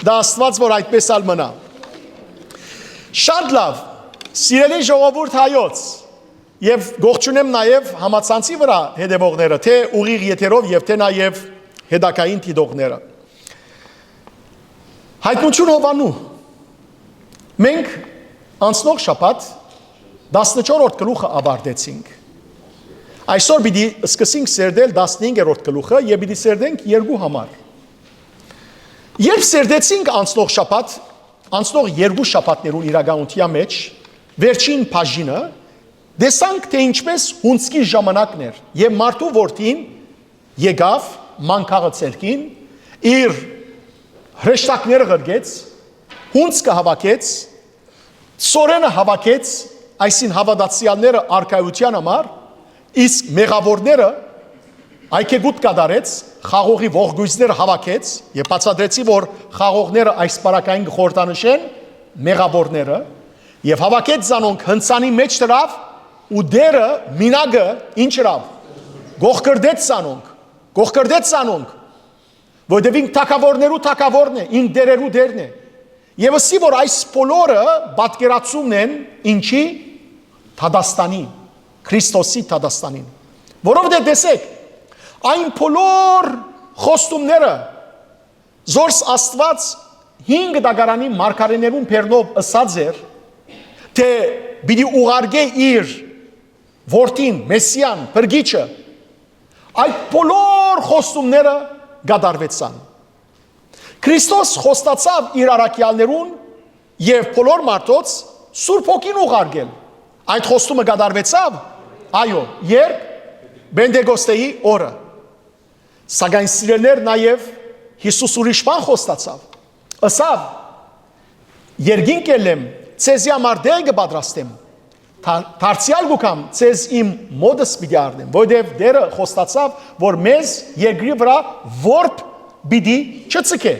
Դա Աստուած որ այդպես ալ մնայ։ Շատ լաւ, սիրելի ժողովուրդ հայոց, եւ կողջունեմ նաեւ համացանցի վրայ հետեւողները, թէ ուղիղ եթերով եւ թէ նաեւ հետագային դիտողները։ Հայտնություն Յովհաննու։ Մենք անցնող շաբաթ տասնչորսերորդ գլուխը աւարտեցինք։ Այսօր պիտի սկսենք սերտել տասնհինգերորդ գլուխը եւ պիտի սերտենք երկու համար։ Երբ սերտեցինք անցնող շաբաթ, անցնող երկու շաբաթներուն իրականութեան մեջ, վերջին բաժինը, տեսանք, թէ ինչպէս հունձքի ժամանակն էր եւ մարդու որդին եկաւ մանկաղը ձեռքին, իր հրեշտակները ղրկեց, հունձքը հաւաքեց, ծորենը հաւաքեց, այսին հաւատացեալները առկայութեան համար, իսկ մեղաւորները այգեգուտ կատարեց, խաղողի ողկոյզները հաւաքեց, եւ բացատրեցի, որ խաղողները այս պարագային կը խորհրդանշեն մեղաւորները, եւ հաւաքեց զանոնք, հնցանի մէջ դրաւ, ու Տէրը մինակը ինչ ըրաւ, կողկրտեց զանոնք, կողկրտեց զանոնք, որովհետեւ ինք թագաւորներու թագաւորն է, ինք տէրերու Տէրն է։ Եւ ըսի, որ այս բոլորը պատկերացումն են ինչի, դատաստանի, Քրիստոսի դատաստանին։ Որովհետեւ տեսեք, այն բոլոր խոստումները, զորս Աստուած հինգ դագարանի մարգարէներուն բերնով ըսած էր, թէ պիտի ուղարկէ իր որդին, Մեսիան, փրկիչը, այդ բոլոր խոստումները կատարվեցան։ Քրիստոս խոստացաւ իր առաքեալներուն եւ բոլոր մարդոց Սուրբ Հոգին ուղարկել։ Այդ խոստումը կատարվեցաւ, այո, երբ Պենտեկոստեի օրը։ Սակայն, սիրելիներ, նաեւ Յիսուս ուրիշ բան խոստացաւ։ Ըսաւ. «Երկինք կ'ելլեմ, ձեզի համար տեղ կը պատրաստեմ։ Դա-, դարձեալ կու գամ, ձեզ իմ մօտս պիտի առնեմ, որովհետեւ Տէրը խոստացաւ, որ մեզ երկրի վրայ որբ պիտի չցկէ»։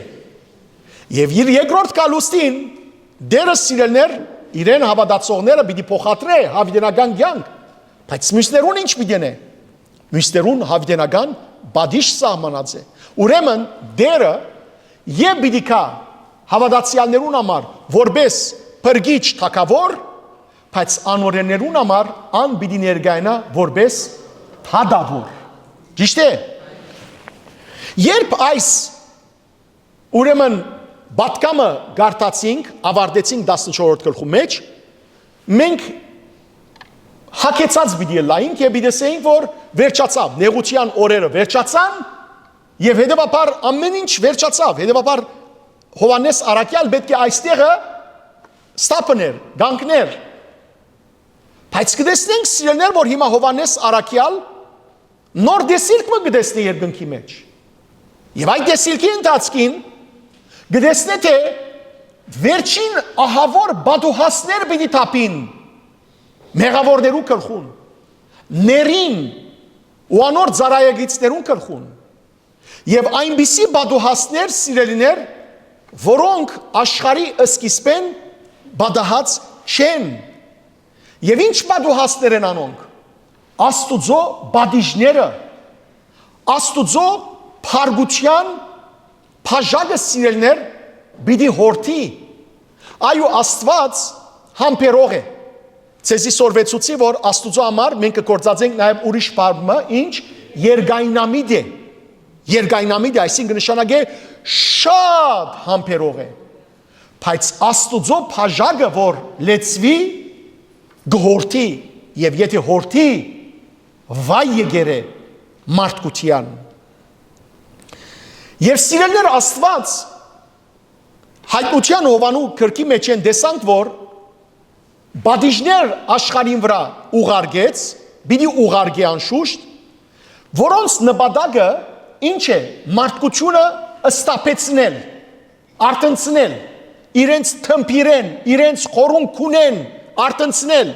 Եւ իր երկրորդ գալուստին Տէրը, սիրելիներ, իրեն հաւատացողները պիտի փոխադրէ յաւիտենական կեանք, բայց միւսներուն ի՞նչ պիտի ընէ։ Միւսներուն յաւիտենական պատիժ սահմանած է։ Ուրեմն Տէրը եւ պիտի գայ հաւատացեալներուն համար որպէս փրկիչ թագաւոր, բայց անօրէններուն համար ան պիտի ներկայանայ որպէս դատաւոր։ Ճիշդ է։ Երբ այս, ուրեմն, պատգամը կարդացինք, աւարտեցինք տասնչորսերորդ գլխու մեջ, մենք հագեցած պիտի ըլլայինք եւ պիտի ասէինք, որ վերջացաւ, նեղութեան օրերը վերջացան, եւ հետեւաբար ամէն ինչ վերջացաւ, հետեւաբար Յովհաննէս առաքեալ պէտք է այստեղը սթափներ, կանգներ։ Բայց կը տեսնենք, սիրելիներ, որ հիմա Յովհաննէս առաքեալ նոր տեսիլք մը կը տեսնէ երկնքի մէջ։ Եւ այդ տեսիլքի ընթացքին կը տեսնէ, թէ վերջին ահաւոր պատուհասներ պիտի թափին մեղաւորներու գլխուն, ներին ու անոր ծառայակիցներուն գլխուն։ Եւ այնպիսի պատուհասներ, սիրելիներ, որոնք աշխարհի սկիզբէն պատահած չեն։ Եւ ի՞նչ պատուհասներ են անոնք։ Աստուծոյ պատիժները, Աստուծոյ փառքութեան բաժակը, սիրելիներ, պիտի յորդի։ Այո, Աստուած համբերող է։ Ձեզի սորվեցուցի, որ Աստուծոյ համար մենք կը գործածենք նաեւ ուրիշ բառ մը, ինչ, երկայնամիտ է։ Երկայնամիտ է, այսինքն նշանակէ շատ համբերող է։ Բայց Աստուծոյ բաժակը որ լեցուի, կը յորդի, եւ եթէ յորդի, վայ եկեր է մարդկութեան։ Եւ սիրելիներ, Աստուած Հայտնութեան Յովանու գրքի մէջէն տեսանք, որ պատիժներ աշխարհին վրայ ուղարկեց, պիտի ուղարկէ անշուշտ, որոնց նպատակը ի՞նչ է, մարդկությունը սթափեցնել, արթնցնել, իրենց թմբիրեն, իրենց խորունկունեն արթնցնել,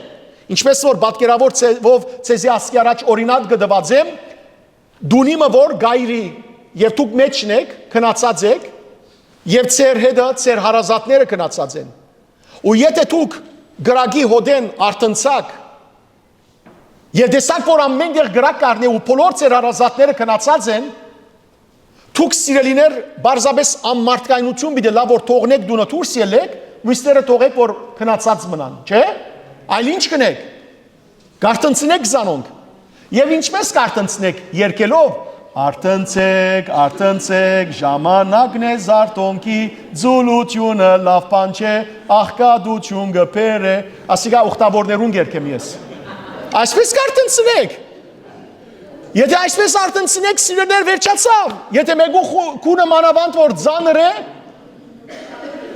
ինչպես որ պատկերաւոր ձևով ձեզի ասկի առաջ օրինակ կը տուած եմ, դունի մը որ գայրի, եւ դուք մէջն եք, գնացած եք, եւ ձեր հետը ձեր հարազատները գնացած են։ Ու եթէ դուք կրակի հոտէն արթնցաք, եւ տեսաք, որ ամէն տեղ կրակ կ'առնէ ու բոլոր ձեր հարազատները գնացած են, դուք, սիրելիներ, պարզապէս անմարդկայնութիւն պիտի լա, որ թողնէք դունը դուրս ելլեք, մյուսները թողէք, որ գնացած մնան, չէ՞։ Այլ ի՞նչ կ'ընեք։ Կ'արթնցնեք զանոնք։ Եւ ինչպե՞ս կ'արթնցնեք, երգելով. «Արթնցեք, արթնցեք, ժամանակն է զարթոնքի, ձուլությունը լաւ բան չէ, աղքատություն կը բերէ»։ Ասիկա ուխտավորներուն կ'երգեմ ես։ Այսպե՞ս կ'արթնցնեք։ Եթէ այսպե՞ս արթնցնեք, սիրելիներ, վերջացաւ։ Եթէ մէկու խու-, քունը մանաւանդ որ ծանր է,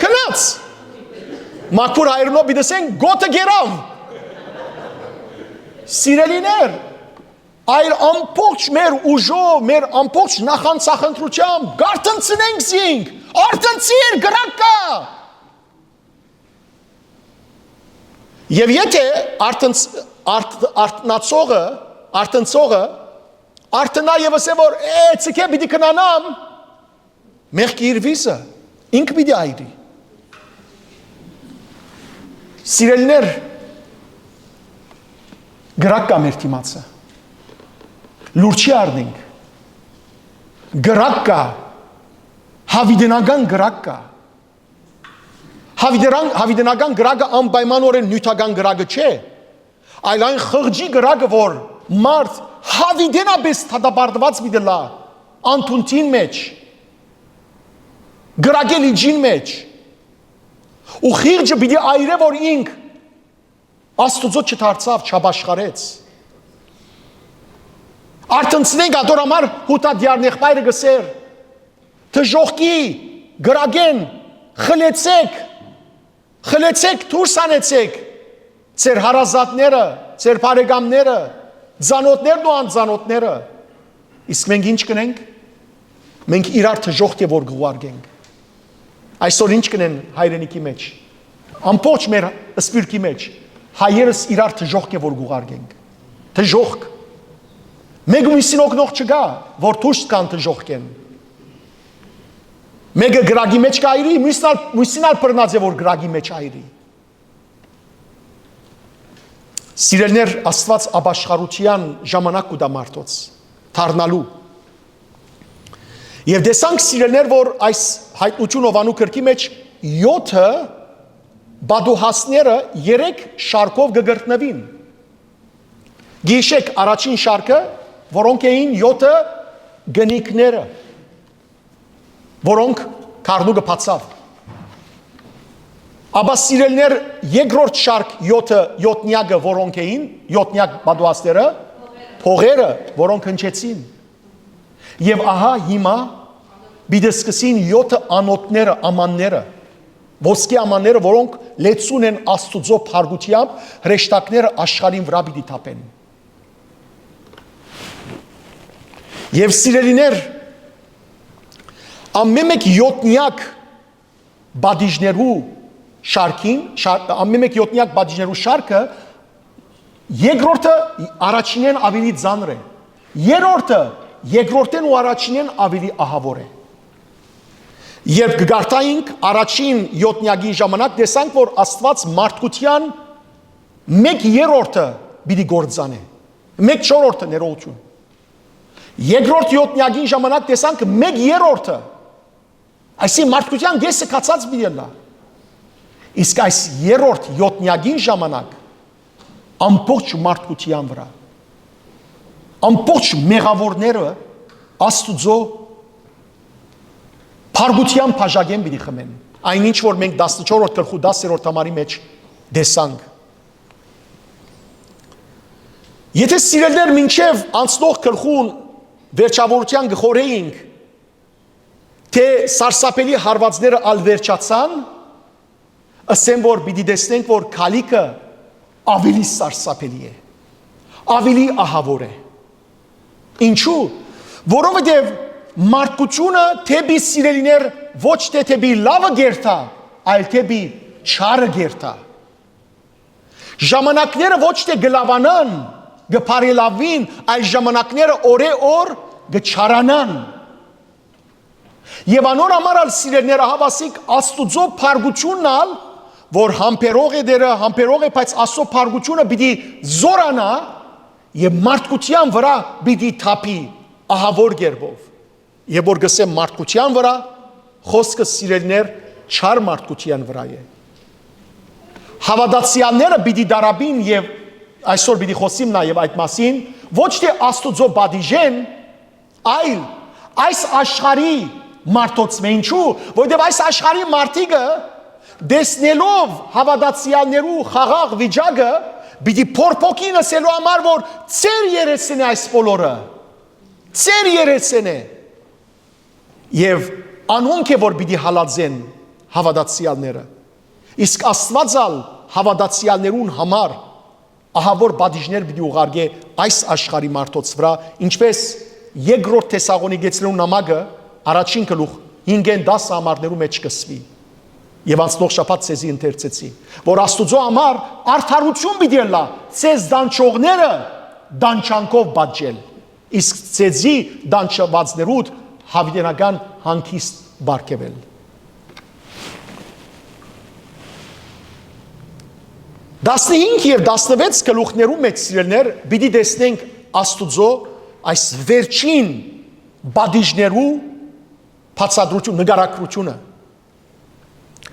գնաց։ Մաքուր հայերէնով պիտի ասեն, գոթը գերաւ։ Սիրելիներ, այլ ամբողջ մեր ուժով, մեր ամբողջ նախանձախնդրութեամբ կ'արթնցնենք զինք, արթնցիր, կրակ կայ։ Եւ եթէ արթնց-, արթ-, արթնացողը, արթնցողը արթնայ եւ ըսէ, որ «Է, ցկէ, պիտի քնանամ», մեղքի իր վիզը ինք պիտի այրի։ Սիրելիներ, կրակ կայ մեր դիմացը։ Լուր չի առնենք։ Կրակ կայ, յաւիտենական կրակ կայ։ Յաւիտերան-, յաւիտենական կրակը անպայմանօրէն նիւթական կրակը չէ, այլ այն խղճի կրակը, որ մարդ յաւիտենապէս դատապարտուած պիտի լայ անթունթին մէջ, կրակի լիճին մէջ, ու խիղճը պիտի այրէ, որ ինք Աստուծոյ չդարձաւ, չապաշխարեց։ Արթնցնենք, ատոր համար Յուդա դիարնեղբայրը կ'ըսէր. «Դժոխքի կրակէն խլեցեք, խլեցեք, դուրս հանեցեք ձեր հարազատները, ձեր բարեկամները, ծանօթներն ու անծանօթները»։ Իսկ մենք ի՞նչ կ'ընենք։ Մենք իրար դժոխք է որ կ'ուղարկենք։ Այսօր ի՞նչ կ'ընեն հայրենիքի մէջ։ Ամբողջ մեր սփիւռքի մէջ հայերս իրար դժոխք է որ կ'ուղարկենք։ Դժոխք։ Մէկ մյուսին օգնող չկայ, որ դուրս կան դժոխքէն։ Մէկը կրակի մէջ կ'այրի, մյուսն ալ, մյուսին ալ բռնած է որ կրակի մէջ այրի։ Սիրելիներ, Աստուած ապաշխարութեան ժամանակ կու տայ մարդոց դառնալու։ Եւ տեսանք, սիրելիներ, որ այս Հայտնութիւն Յովանու գրքի մէջ եօթը պատուհասները երեք շարքով կը կրկնուին։ Գիշեք առաջին շարքը, որոնք էին եօթը կնիկները, որոնք գառնուկը բացաւ։ Ապա, սիրելիներ, երկրորդ շարք եօթը, եօթնյակը, որոնք էին, եօթնյակ պատուհասները, փողերը, որոնք հնչեցին։ Եւ ահա հիմա պիտի սկսին եօթը անոթները, ամանները, ոսկի ամանները, որոնք լեցուն են Աստուծոյ փառքութեամբ, հրեշտակները աշխարհին վրայ պիտի թափեն։ Եւ սիրելիներ, ամէն մէկ յոթնեակ պատիժներու շարքին, շար-, ամէն մէկ յոթնեակ պատիժներու շարքը, երկրորդը առաջինէն աւելի ծանր է, երրորդը երկրորդէն ու առաջինէն աւելի ահաւոր է։ Երբ կը կարդայինք առաջին յոթնեակին ժամանակ, տեսանք, որ Աստուած մարդկութեան մէկ երրորդը պիտի կործանէ, մէկ չորրորդը, ներողություն։ Երկրորդ յոթնեակին ժամանակ տեսանք մէկ երրորդը, այսինքն մարդկութեան կէսը քացած պիտի ըլլայ։ Իսկ այս երրորդ յոթնեակին ժամանակ ամբողջ մարդկութեան վրայ, ամբողջ մեղաւորները Աստուծոյ փառքութեան բաժակէն պիտի խմեն։ Այն ինչ որ մենք տասնչորրորդ գլխու տասերորդ համարի մէջ տեսանք։ Եթե, սիրելիներ, մինչեւ անցնող գլխուն վերջաւորութեան կը խորհէինք, թէ սարսափելի հարուածները ալ վերջացան, ըսեմ որ պիտի տեսնենք, որ գալիքը աւելի սարսափելի է, աւելի ահաւոր է։ Ինչու՞։ Որովհետեւ մարդկությունը դէպի, սիրելիներ, ոչ թէ դէպի լաւը կ'երթայ, այլ դէպի չարը կ'երթայ։ Ժամանակները ոչ թէ կը լաւանան, կը բարելաւին, այլ ժամանակները օրէ օր կը չարանան։ Եւ անոր համար ալ, սիրելիներ, ահա ասիկ Աստուծոյ փառքութիւնն ալ, որ համբերող է Տէրը, համբերող է, բայց Աստուծոյ փառքութիւնը պիտի զօրանայ եւ մարդկութեան վրայ պիտի թափի ահաւոր կերպով։ Եւ որ կ'ըսեմ մարդկութեան վրայ, խօսքը, սիրելիներ, չար մարդկութեան վրայ է։ Հաւատացեալները պիտի դարապին, եւ այսօր պիտի խօսիմ նաեւ այդ մասին, ոչ թէ Աստուծոյ պատիժէն, այլ այս աշխարհի մարդոցմէ։ Ինչու՞։ Որովհետեւ այս աշխարհի մարդիկը, տեսնելով հաւատացեալներու խաղաղ վիճակը, պիտի փորփոքին, ըսելու համար, որ ձեր երեսն է այս բոլորը, ձեր երեսն է։ Եւ անոնք է, որ պիտի հալածեն հաւատացեալները։ Իսկ Աստուած ալ հաւատացեալներուն համար ահաւոր պատիժներ պիտի ուղարկէ այս աշխարհի մարդոց վրայ, ինչպես երկրորդ Թեսաղոնիկեցիներուն նամակը, առաջին գլուխ, հինգէն տասը համարներու մէջ կ'ըսուի։ Եւ անցնող շաբաթ ձեզի ընթերցեցի, որ Աստուծոյ համար արդարութիւն պիտի ըլլայ ձեզ տանջողները տանջանքով պատժել, իսկ ձեզի տանջուածներուդ յաւիտենական հանգիստ պարգեւել։ Տասնհինգ եւ տասնվեց գլուխներու մէջ, սիրելիներ, պիտի տեսնենք Աստուծոյ այս վերջին պատիժներու բացատրություն, նկարագրությունը։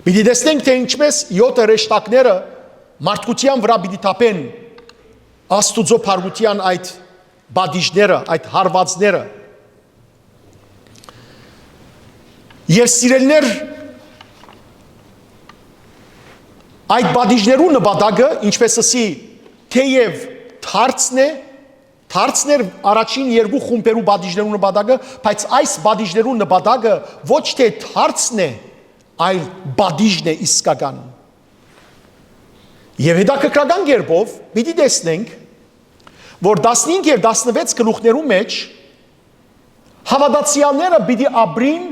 Պիտի տեսնենք, թէ ինչպես յոթը հրեշտակները մարդկութեան վրայ պիտի թափեն Աստուծոյ փառքութեան այդ պատիժները, այդ հարվածները։ Եւ, սիրելիներ, այդ պատիժներու նպատակը, ինչպես ըսի, թէեւ դարձն է, դարձն էր առաջին երկու խումբերու պատիժներու նպատակը, բայց այս պատիժներու նպատակը ոչ թէ դարձն է, այլ պատիժն է իսկական։ Եւ հետաքրքրական կերպով պիտի տեսնենք, որ տասնհինգ եւ տասնվեց գլուխներու մէջ հաւատացեալները պիտի ապրին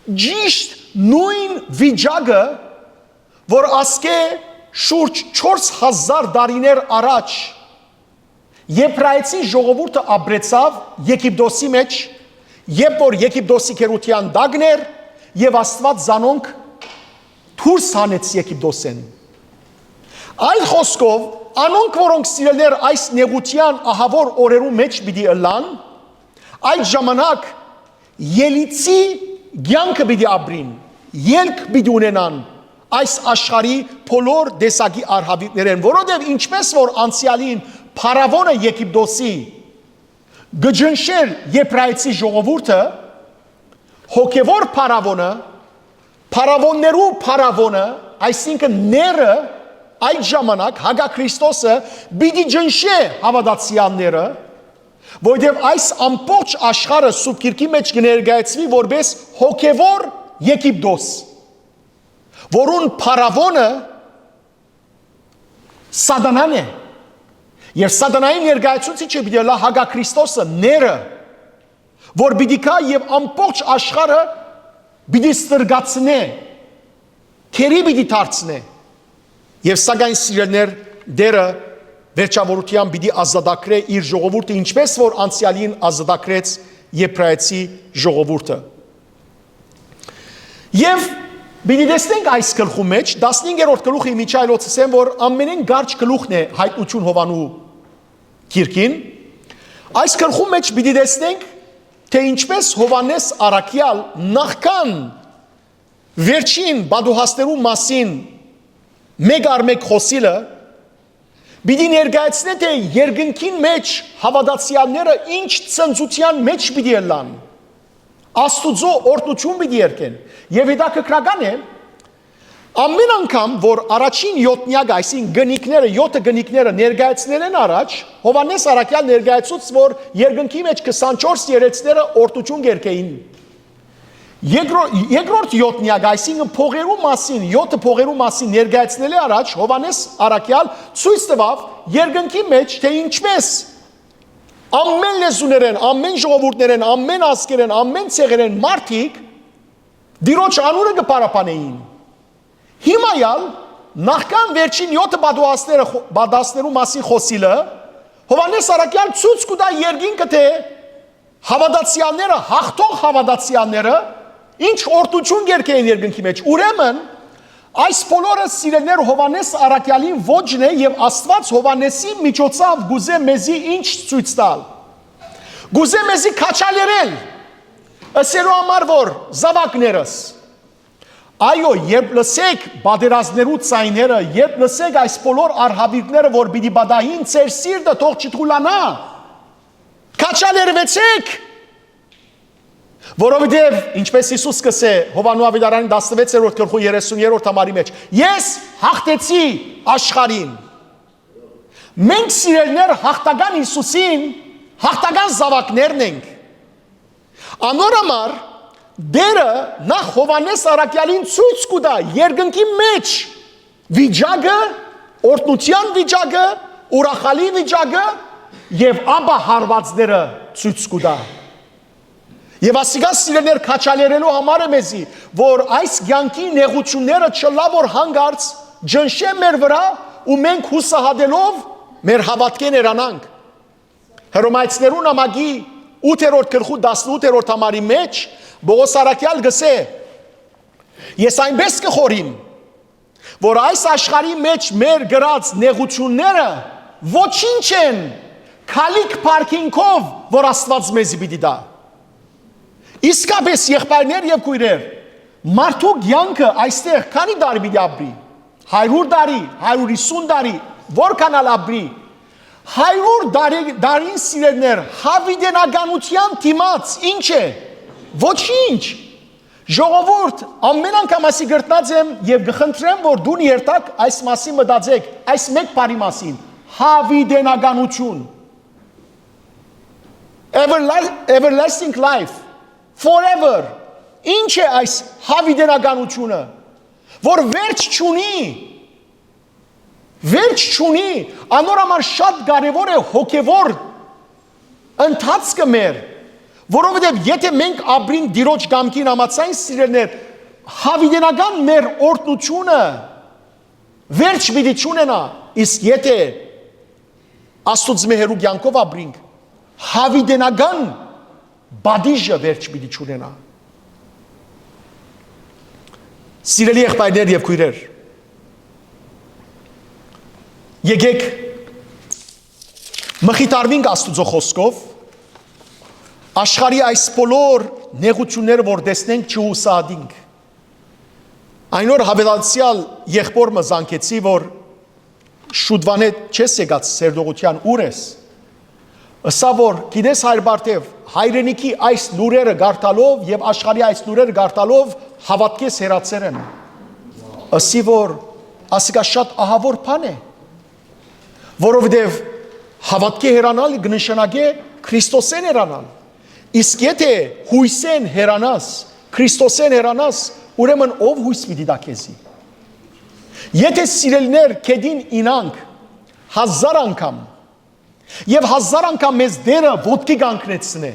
ճիշտ նոյն վիճակը, որ ասկէ շուրջ չորս հազար տարիներ առաջ Եբրայեցի ժողովուրդը ապրեցաւ Եգիպտոսի մէջ, երբ որ Եգիպտոսի գերութեան տակն էր, եւ Աստուած զանոնք դուրս հանեց Եգիպտոսէն։ Այլ խօսքով, անոնք, որոնք, սիրելիներ, այս նեղութեան ահաւոր օրերու մէջ պիտի ըլլան, այդ ժամանակ ելիցի կեանքը պիտի ապրին, ելք պիտի ունենան այս աշխարհի բոլոր տեսակի արհավիրքներէն, որովհետեւ ինչպես որ անցեալին փարաւոնը Եգիպտոսի կը ճնշէր Եբրայեցի ժողովուրդը, հոգեւոր փարաւոնը, փարաւոններու փարաւոնը, այսինքն՝ ները, այդ ժամանակ հակաքրիստոսը պիտի ճնշէ հաւատացեալները, որովհետեւ այս ամբողջ աշխարհը Սուրբ Գիրքի մէջ կը ներկայացուի որպես հոգեւոր Եգիպտոս, որուն փարաւոնը Սատանան է։ Եւ Սատանային ներկայացուցիչը պիտի ըլլայ հակաքրիստոսը, ները, որ պիտի գայ եւ ամբողջ աշխարհը պիտի ստրկացնէ, գերի պիտի դարձնէ։ Եւ սակայն, սիրելիներ, Տէրը վերջաւորութեան պիտի ազատագրէ իր ժողովուրդը, ինչպէս որ անցեալին ազատագրեց Եբրայեցի ժողովուրդը։ Եւ պիտի տեսնենք այս գլխու մէջ, տասնհինգերորդ գլուխը, իմիջայլոց ըսեմ, որ ամենէն կարճ գլուխն է Հայտնություն Յովանու գիրքին։ Այս գլխու մէջ պիտի տեսնենք, թէ ինչպէս Յովհաննէս Առաքեալ նախքան վերջին պատուհասներու մասին մէկ առ մէկ խօսիլը, պիտի ներկայացնէ, թէ երկնքին մէջ հաւատացեալները ինչ ցնծութեան մէջ պիտի ըլլան, Աստուծոյ օրհնութիւն պիտի երգեն։ Եւ հետաքրքրական է, ամէն անգամ, որ առաջին յոթնեակը, այսինքն՝ կնիկները, յոթը կնիկները ներկայացնելէն առաջ, Յովհաննէս Առաքեալ ներկայացուց, որ երկնքի մէջ քսանչորս երեցները օրհնութիւն կերգէին։ Երկրո-, երկրորդ յոթնեակը, այսինքն՝ փողերու մասին, յոթը փողերու մասին ներկայացնելէ առաջ, Յովհաննէս Առաքեալ ցոյց տուաւ երկնքի մէջ, թէ ինչպէս ամէն լեզուներէն, ամէն ժողովուրդներէն, ամէն ազգերէն, ամէն ցեղերէն մարդիկ Տիրոջ անունը կը փառաբանէին։ Հիմա ալ, նախքան վերջին յոթը պատուհասները խո-, պատուհասներու մասին խօսիլը, Յովհաննէս Առաքեալ ցոյց կու տայ երկինքը, թէ հաւատացեալները, յաղթող հաւատացեալները, ինչ օրհնութիւն կերգէին երկնքի մէջ։ Ուրեմն, այս բոլորը, սիրելիներ, Յովհաննէս Առաքեալին ոճն է եւ Աստուած Յովհաննէսի միջոցաւ կ'ուզէ մեզի ինչ ցոյց տալ։ Կ'ուզէ մեզի քաջալերել, ըսելու համար, որ, զաւակներս, այո, երբ լսէք պատերազմներու ձայները, երբ լսէք այս բոլոր արհաւիրքները, որ պիտի պատահին, ձեր սիրտը թող չթուլանայ, քաջալերուեցէք, որովհետեւ, ինչպէս Յիսուս կ'ըսէ Յովհաննու աւետարանին տասնվեցերորդ գլխու երեսուներորդ համարի մէջ, «Ես յաղթեցի աշխարհին»։ Մենք, սիրելիներ, յաղթական Յիսուսին յաղթական զաւակներն ենք։ Անոր համար Տէրը նախ Յովհաննէս Առաքեալին ցոյց կու տայ երկնքի մէջ վիճակը, օրհնութեան վիճակը, ուրախալի վիճակը, եւ ապա հարուածները ցոյց կու տայ։ Եւ ասիկա, սիրելիներ, քաջալերելու համար է մեզի, որ այս կեանքի նեղութիւնները չըլլայ որ յանկարծ ճնշեն մեր վրայ ու մենք յուսահատելով մեր հաւատքէն հեռանանք։ Հռոմայեցիներուն նամակի ութերորդ գլխու տասնութերորդ համարի մէջ Պողոս Առաքեալ կ'ըսէ. «Ես այնպէս կը խորհիմ, որ այս աշխարհի մէջ մեր կրած նեղութիւնները ոչինչ են քալիք փառքինքով, որ Աստուած մեզի պիտի տայ»։ Իսկապէս, եղբայրներ եւ քոյրեր, մարդու կեանքը այստեղ քանի՞ տարի պիտի ապրի։ Հարիւր տարի, հարիւր յիսուն տարի, որքան ալ ապրի։ Հարիւր տարի, տարին, սիրելիներ, յաւիտենականութեան դիմաց ի՞նչ է։ Ոչինչ։ Ժողովուրդ, ամէն անգամ ասի կրթնած եմ եւ կը խնդրեմ, որ դուն երթաք այս մասին մտածեք, այս մէկ բառի մասին. յաւիտենականութիւն։ Everla-, everlasting life, forever։ Ի՞նչ է այս յաւիտենականութիւնը, որ վերջ չունի։ Վերջ չունի, անոր համար շատ կարեւոր է հոգեվոր ընթացքը մեր, որովհետեւ եթե մենք ապրինք Տիրոջ կամքին համաձայն, սիրելիներ, յաւիտենական մեր օրհնութիւնը վերջ պիտի չունենայ, իսկ եթե Աստուծմէ հեռու կեանքով ապրինք, յաւիտենական պատիժը վերջ պիտի չունենայ։ Սիրելի եղբայրներ եւ քոյրեր, եկեք մխիթարվինք Աստուծոյ խօսքով, աշխարհի այս բոլոր նեղութիւնները որ տեսնենք, չհուսահատինք։ Այն օր հաւատացեալ եղբօր մը զանգեցի, որ շուտվանէ չես եկած, սերտողութեան ո՞ւր ես։ Ըսաւ որ, գիտես, Հայր Բարթեւ, հայրենիքի այս լուրերը կարդալով եւ աշխարհի այս լուրերը կարդալով հաւատքէս հեռացեր եմ։ Ըսի որ, ասիկա շատ ահաւոր բան է, որովհետեւ հաւատքէ հեռանալ կը նշանակէ Քրիստոսէն հեռանալ։ Իսկ եթե յոյսէն հեռանաս, Քրիստոսէն հեռանաս, ուրեմն ո՞վ յոյս պիտի տայ քեզի։ Եթե, սիրելիներ, գետին իյնանք հազար անգամ, եւ հազար անգամ մեզ Տէրը ոտքի կանգնեցնէ,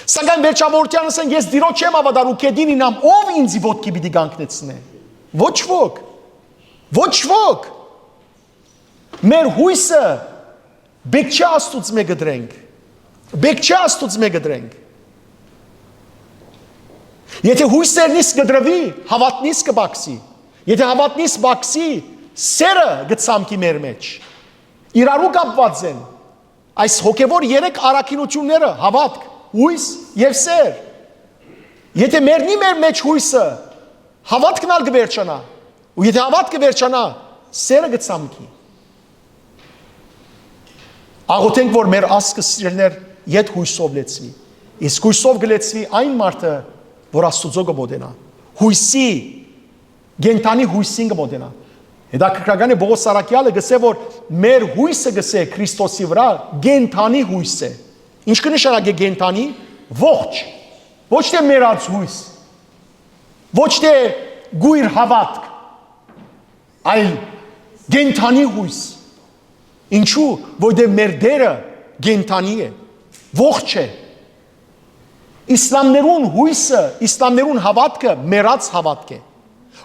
Սակայն վերջավորութեան ըսեն, ես Տիրոջ չեմ հաւատար ու գետին իյնամ, ով ինծի ոտքի պիտի կանգնեցնէ։ Ոչ ոք։ Ոչ ոք։ Մեր յոյսը պէտք չէ Աստուծմէ կտրենք։ Պէտք չէ Աստուծմէ կտրենք։ Եթե յոյսերնիս կտրուի, հաւատքնիս կը պակսի։ Եթե հաւատքնիս պակսի, սերը կը ցամքի մեր մեջ։ Իրարու կապուած են այս հոգեվոր երեք առաքինութիւնները՝ հաւատք, յոյս եւ սեր։ Եթե մեռնի մեր մեջ յոյսը, հաւատքն ալ կը վերջանայ։ Ու եթե հաւատքը վերջանայ, սերը կը ցամքի։ Աղոթենք, որ մեր ազգը, սիրելիներ, ետ յոյսով լեցուի։ Իսկ յոյսով կը լեցուի այն մարդը, որ Աստուծոյ կը մօտենայ։ Յոյսի, կենդանի յոյսին կը մօտենայ։ Հետաքրքրական է, Պողոս Սարակեալը կ'ըսէ, որ մեր յոյսը, կ'ըսէ, Քրիստոսի վրայ կենդանի յոյս է։ Ինչ կը նշանակէ կենդանի։ Ողջ։ Ոչ թէ մեռած յոյս, ոչ թէ կոյր հաւատք, այլ կենդանի յոյս։ Ինչու՞, որտեղ մեր Տերը կենդանի է, ողջ է։ Իսլամներուն յոյսը, իսլամներուն հաւատքը մեռած հաւատք է։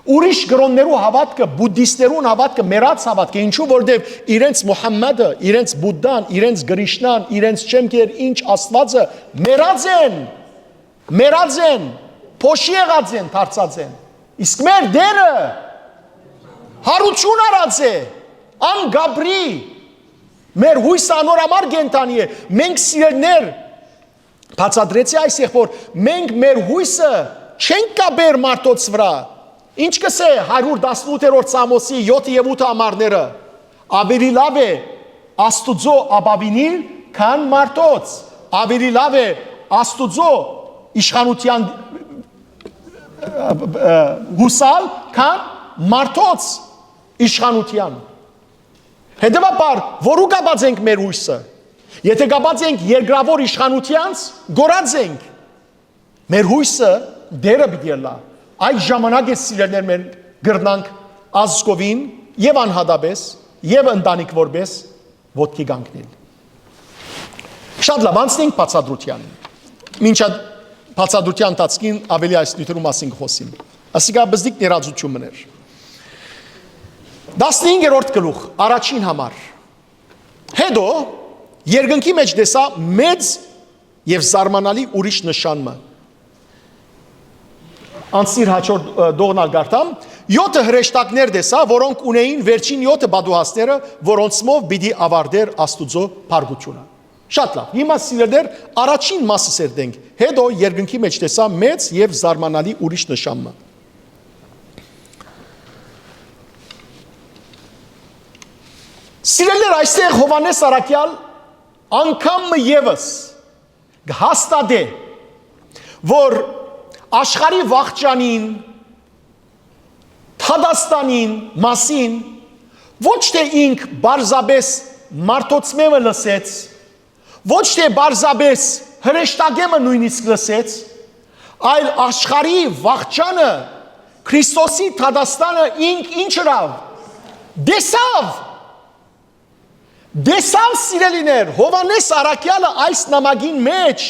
Ուրիշ կրոններու հաւատքը, բուդդիստներուն հաւատքը մեռած հաւատք է, ինչու՞, որտեղ իրենց Մուհամմադը, իրենց Բուդդան, իրենց Կրիշնան, իրենց չեմ գիտեր ինչ Աստուածը մեռած են, մեռած են, փոշի եղած են, դարձած են։ Իսկ մեր Տերը յարութիւն առած է, ան կ'ապրի, մեր յոյսը անոր համար կենդանի է։ Մենք, սիրելիներ, բացատրեցի այս եղբոր, մենք մեր յոյսը չենք կապեր մարդոց վրայ։ Ինչ կ'ըսէ հարիւր տասնութերորդ Սամոսի յոթ եւ ութ ամառները։ Աւելի լաւ է Աստուծոյ ապաւինիլ, քան մարդոց։ Աւելի լաւ է Աստուծոյ իշխանութեան, ը, ը, յուսալ, քան մարդոց իշխանութեան։ Հետեւաբար, որու կապած ենք մեր յոյսը։ Եթե կապած ենք երկրաւոր իշխանութեանց, կորած ենք։ Մեր յոյսը Տերը պիտի ըլլայ։ Այդ ժամանակ է, սիրելիներ, մենք կրնանք ազգովին եւ անհատապես, եւ ընտանիք որպես ոտքի կանգնել։ Շատ լաւ, անցնենք բացատրութեան։ Մինչ այդ բացատրութեան ընթացքին աւելի այս նիւթերու մասին կը խօսիմ։ Ասիկա բզդիկ ներածութիւն մըն էր։ Տասնհինգերորդ գլուխ, առաջին համար։ Հետո երկնքի մեջ տեսայ մեծ եւ զարմանալի ուրիշ նշան մը։ Անցնիր հաջորդ, ը, դողնալ գարտամ։ Յոթը հրեշտակներ տեսայ, որոնք ունէին վերջին յոթը պատուհասները, որոնցմով պիտի աւարտէր Աստուծոյ փառքութիւնը։ Շատ լաւ։ Հիմա, սիրելիներ, առաջին մասը սերտենք։ Հետո երկնքի մեջ տեսայ մեծ եւ զարմանալի ուրիշ նշան մը։ Սիրելիներ, այստեղ Յովհաննէս Առաքեալ անգամ մը եւս կը հաստատէ, որ աշխարհի վախճանին, դատաստանին մասին ոչ թէ ինք պարզապէս մարդոցմէ մը լսեց, ոչ թէ պարզապէս հրեշտակէ մը նոյնիսկ լսեց, այլ աշխարհի վախճանը, Քրիստոսի դատաստանը ինք ինչ ըրաւ, տեսաւ։ Տեսան, սիրելիներ, Յովհաննէս Առաքեալը այս նամակին մեջ,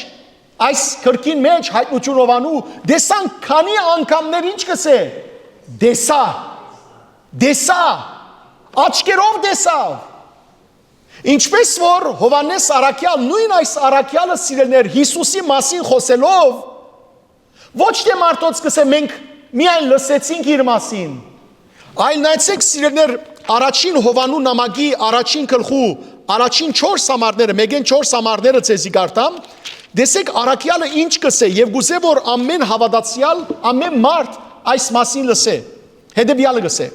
այս գրքին մեջ, Հայտնութիւն Յովհաննու, տեսան քանի անգամներ ինչ կ'ըսէ. «Տեսայ, տեսայ, աչքերով տեսաւ»։ Ինչպես որ Յովհաննէս Առաքեալ, նոյն այս Առաքեալը, սիրելիներ, Յիսուսի մասին խօսելով, ոչ թէ մարդոց կ'ըսէ, մենք միայն լսեցինք իր մասին, այլ նայեցէք, սիրելիներ, առաջին Յովհաննու նամակի առաջին գլխու առաջին չորս համարները, մէկէն չորս համարները ձեզի կարդամ, տեսէք, Առաքեալը ինչ կ'ըսէ, եւ կ'ուզէ, որ ամէն հաւատացեալ, ամէն մարդ այս մասին լսէ։ Հետեւեալը կ'ըսէ.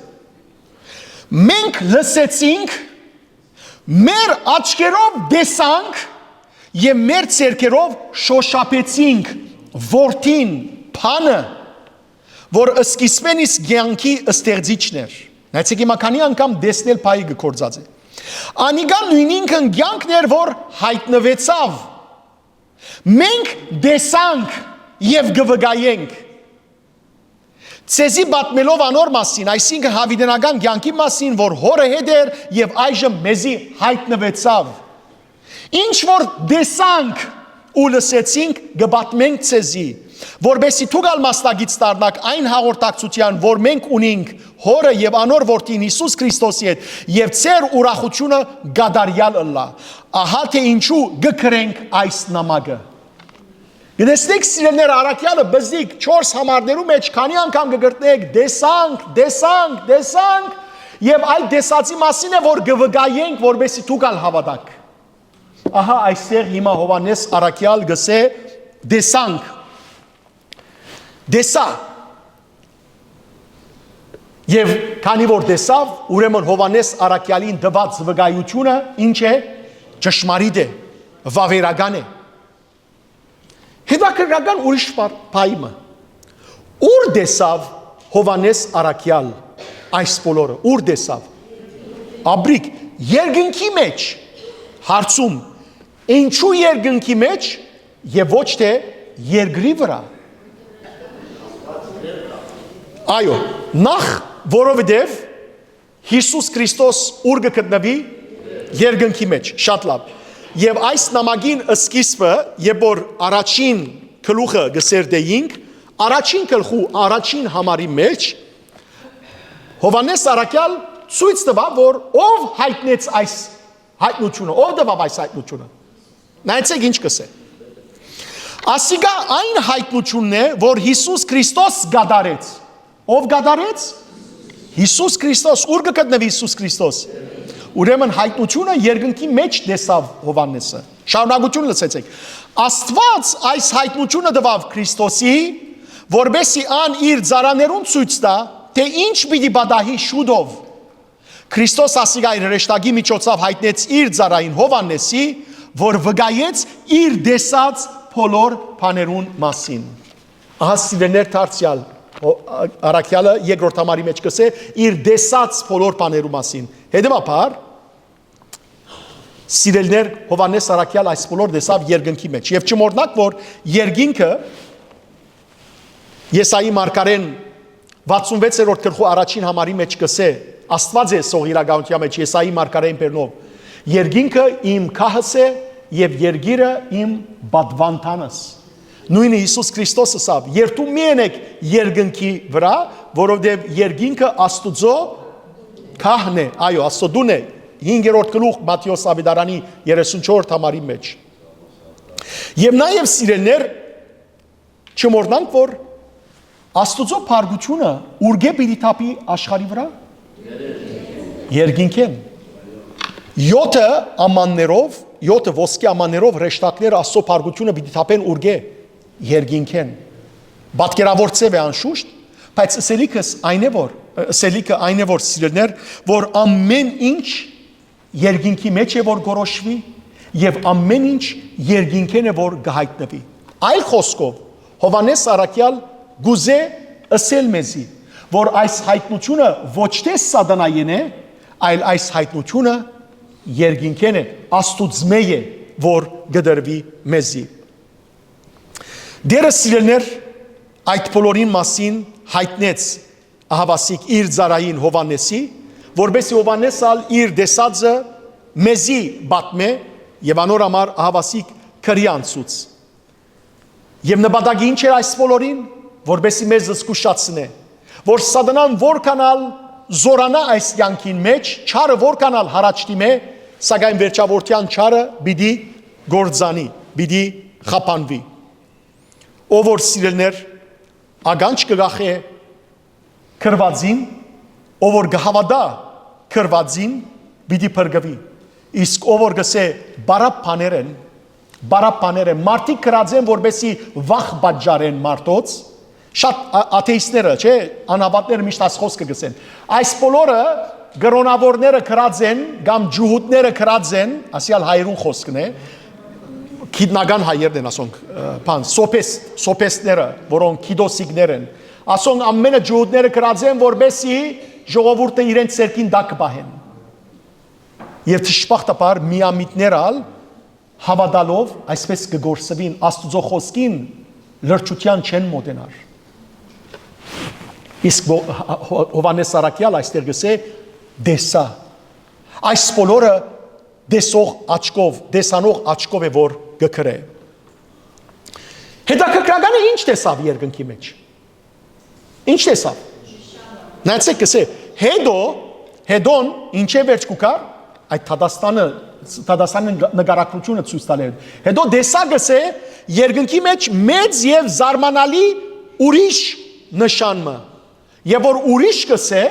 «Մենք լսեցինք, մեր աչքերով տեսանք եւ մեր ձեռքերով շոշափեցինք որդին, բանը, որ սկիզբէն իսկ կեանքի ստեղծիչն էր»։ Նայեցեք, հիմա քանի անգամ տեսնել փայի կը գործածէ։ «Անիկա նոյնինքն կեանքն էր, որ յայտնուեցաւ։ Մենք տեսանք եւ կը վկայենք, ձեզի պատմելով անոր մասին, այսինքն՝ յաւիտենական կեանքի մասին, որ Հօրը հետ էր եւ այժմ մեզի յայտնուեցաւ։ Ինչ որ տեսանք ու լսեցինք, կը պատմենք ձեզի, որպեսզի դուք ալ մասնակից դառնաք այն հաղորդակցութեան, որ մենք ունինք Հօրը եւ անոր Որդին Յիսուս Քրիստոսի հետ, եւ ձեր ուրախութիւնը կատարեալ ըլլայ։ Ահա թէ ինչու կը գրենք այս նամակը։ Կտեսնենք, սիրելիներ, առաքեալը բզիկ չորս համարներու մէջ քանի՞ անգամ կը կրկնենք. «Տեսանք, տեսանք, տեսանք», եւ այդ տեսածի մասին է, որ կը վկայենք, որպեսզի դուք ալ հաւատաք։ Ահա այստեղ հիմա Յովհաննէս առաքեալ կ'ըսէ. «Տեսանք, տեսայ»։ Եւ քանի որ տեսաւ, ուրեմն Յովհաննէս առաքեալին տուած վկայութիւնը ի՞նչ է, ճշմարիտ է, վաւերական է։ Հետաքրքրական ուրիշ պար-, պայ մը. ո՞ւր տեսաւ Յովհաննէս առաքեալ այս բոլորը, ո՞ւր տեսաւ։ Աբրիկ, երկնքի մէջ։ Հարցում. ինչու երկնքի մէջ եւ ոչ թէ երկրի վրայ։ Այո, նախ, որովհետեւ Յիսուս Քրիստոս ո՞ւր կը գտնուի։ Երկնքի մէջ, շատ լաւ։ Եւ այս նամակին սկիզբը, երբ որ առաջին գլուխը կը սերտէինք, առաջին գլխու առաջին համարի մէջ, Յովհաննէս առաքեալ ցոյց տուաւ, որ ով յայտնեց այս յայտնութիւնը, ով տուաւ այս յայտնութիւնը։ Նայեցէք ինչ կ'ըսէ։ Ասիկա այն յայտնութիւնն է, որ Յիսուս Քրիստոս կատարեց։ Ո՞վ կատարեց։ Յիսուս Քրիստոս։ Ո՞ւր կը գտնուի Յիսուս Քրիստոս։ Ուրեմն յայտնութիւնը երկնքի մէջ տեսաւ Յովհաննէսը։ Շարունակութիւն լսեցէք։ Աստուած այս յայտնութիւնը տուաւ Քրիստոսի, որպեսզի ան իր ծառաներուն ցոյց տայ, թէ ինչ պիտի պատահի շուտով։ Քրիստոս ասիկա իր հրեշտակի միջոցով յայտնեց իր ծառային Յովհաննէսի, որ վկայեց իր տեսած բոլոր բաներուն մասին։ Ահա, սիրելիներ, դարձեալ Յո-, ա-, առաքեալը երկրորդ համարի մէջ կ'ըսէ իր տեսած բոլոր բաներու մասին։ Հետեւաբար, սիրելիներ, Յովհաննէս առաքեալ այս բոլոր տեսաւ երկնքի մէջ։ Եւ չմոռնաք, որ երկինքը Եսայի մարգարեն վաթսուն վեցերորդ գլխու առաջին համարի մէջ կ'ըսէ, Աստուած է սող իրականութեան մէջ Եսայի մարգարեն բերնով. «Երկինքը իմ քահս է եւ երկիրը իմ պատուանդանս»։ Նոյնը Յիսուս Քրիստոս ըսաւ. «Երթում մի ենեք երկնքի վրայ, որովհետեւ երկինքը Աստուծոյ քահն է», այո, Աստուծոյն է, հինգերորդ գլուխ Մատթէոս Աւետարանի երեսունչորդ համարի մէջ։ Եւ նաեւ, սիրելիներ, չմոռնանք, որ Աստուծոյ փառքութիւնը ուրկէ՞ պիտի թափի աշխարհի վրայ։ Երկինքէն։ Եօթը ամաններով, եօթը ոսկի ամաններով հրեշտակները Աստուծոյ փառքութիւնը պիտի թափեն ուրկէ։ Երկինքէն։ Պատկերաւոր ձեւ է անշուշտ, բայց ըսելիքս այն է, որ, ըսելիքը այն է, որ, սիրելիներ, որ ամէն ինչ երկինքի մէջ է որ գորոշուի, եւ ամէն ինչ երկինքէն է որ կը յայտնուի։ Այլ խօսքով, Յովհաննէս առաքեալ կ'ուզէ ըսել մեզի, որ այս յայտնութիւնը ոչ թէ սատանայէն է, այլ այս յայտնութիւնը երկինքէն է, Աստուծմէ է, որ կը տրուի մեզի։ Տէրը, սիրելիներ, այդ բոլորին մասին յայտնեց ահաւասիկ իր ծառային Յովհաննէսի, որպէս զի Յովհաննէս ալ իր տեսածը մեզի պատմէ, եւ անոր համար ահաւասիկ քրի անցուց։ Եւ նպատակը ի՞նչ էր այս բոլորին, որպէս զի մեզ զգուշացնէ, որ սատանան որքան ալ զօրանայ այս կեանքին մէջ, չարը որքան ալ յառաջ դիմէ, սակայն վերջավորութեան չարը պիտի կործանի, պիտի խափանուի։ Ով որ, սիրելիներ, ականջ կը կախէ գրուածին, ով որ կը հաւատայ գրուածին, պիտի փրկուի։ Իսկ ով որ կ'ըսէ. «Բարապ բաներ են, բարապ բաներ են», մարդիկ գրած են, որպէս զի վախ պատճառեն մարդոց, շատ ա-, աթեիստները, չէ, անհաւատները միշտ այս խօսքը կ'ըսեն։ Այս բոլորը կրոնաւորները գրած են, կամ ջուհուդները գրած են, ասիալ հայերուն խօսքն է, գիտնական հայերն են, ասոնք, ը, բան, սոփեստ, սոփեստները, որոնք քիդոսիկներ են, ասոնք ամենը ջուհուդները գրած են, որպէս զի ժողովուրդը իրենց ձեռքին տակ պահեն։ Եւ դժբախտաբար միամիտներ ալ հաւատալով այսպես կը գործուին, Աստուծոյ խօսքին լրջութեան չեն մոտենար։ Իսկ Յո-, Հ-, Հ-, Յովհաննէս Առաքեալ այստեղ կ'ըսէ. «Տեսայ»։ Այս բոլորը տեսող աչքով, տեսանող աչքով է որ կը գրէ։ Հետաքրքրականը ինչ տեսաւ երկնքի մեջ։ Ինչ տեսաւ։ Նայեցեք, կսե, հետո, հետոն ինչե վերջ կու գար, այդ Թադաստանը, Թադաստանի նկարագրությունը ցույց տալը։ Հետո տեսա, կսե, երկնքի մեջ մեծ եւ զարմանալի ուրիշ նշան մը։ Եւ որ ուրիշ կսե,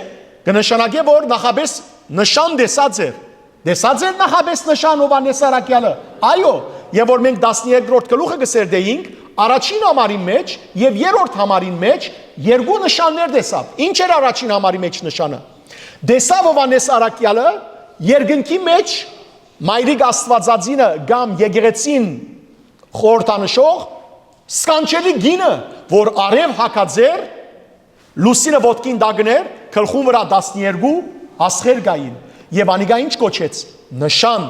կնշանակէ, որ նախապես նշան տեսած էր։ Տեսած էր նախապես նշան Յովհաննէս Առաքեալը։ Այո, եւ որ մենք տասներկրորդ գլուխը կսեր դեինք, առաջին համարին մեջ եւ երրորդ համարին մեջ երկու նշաններ տեսաւ։ Ինչ էր առաջին համարի մեջ նշանը։ Տեսաւ Յովհաննէս Առաքեալը երկնքի մեջ Մայրիկ Աստուածածինը կամ եկեղեցին խորհրդանշող սքանչելի գինը, որ արեւ հագած էր, լուսինը ոտքին տակն էր, գլխուն վրայ տասներկու աստղեր կային, եւ անիկա ինչ կոչեց։ Նշան։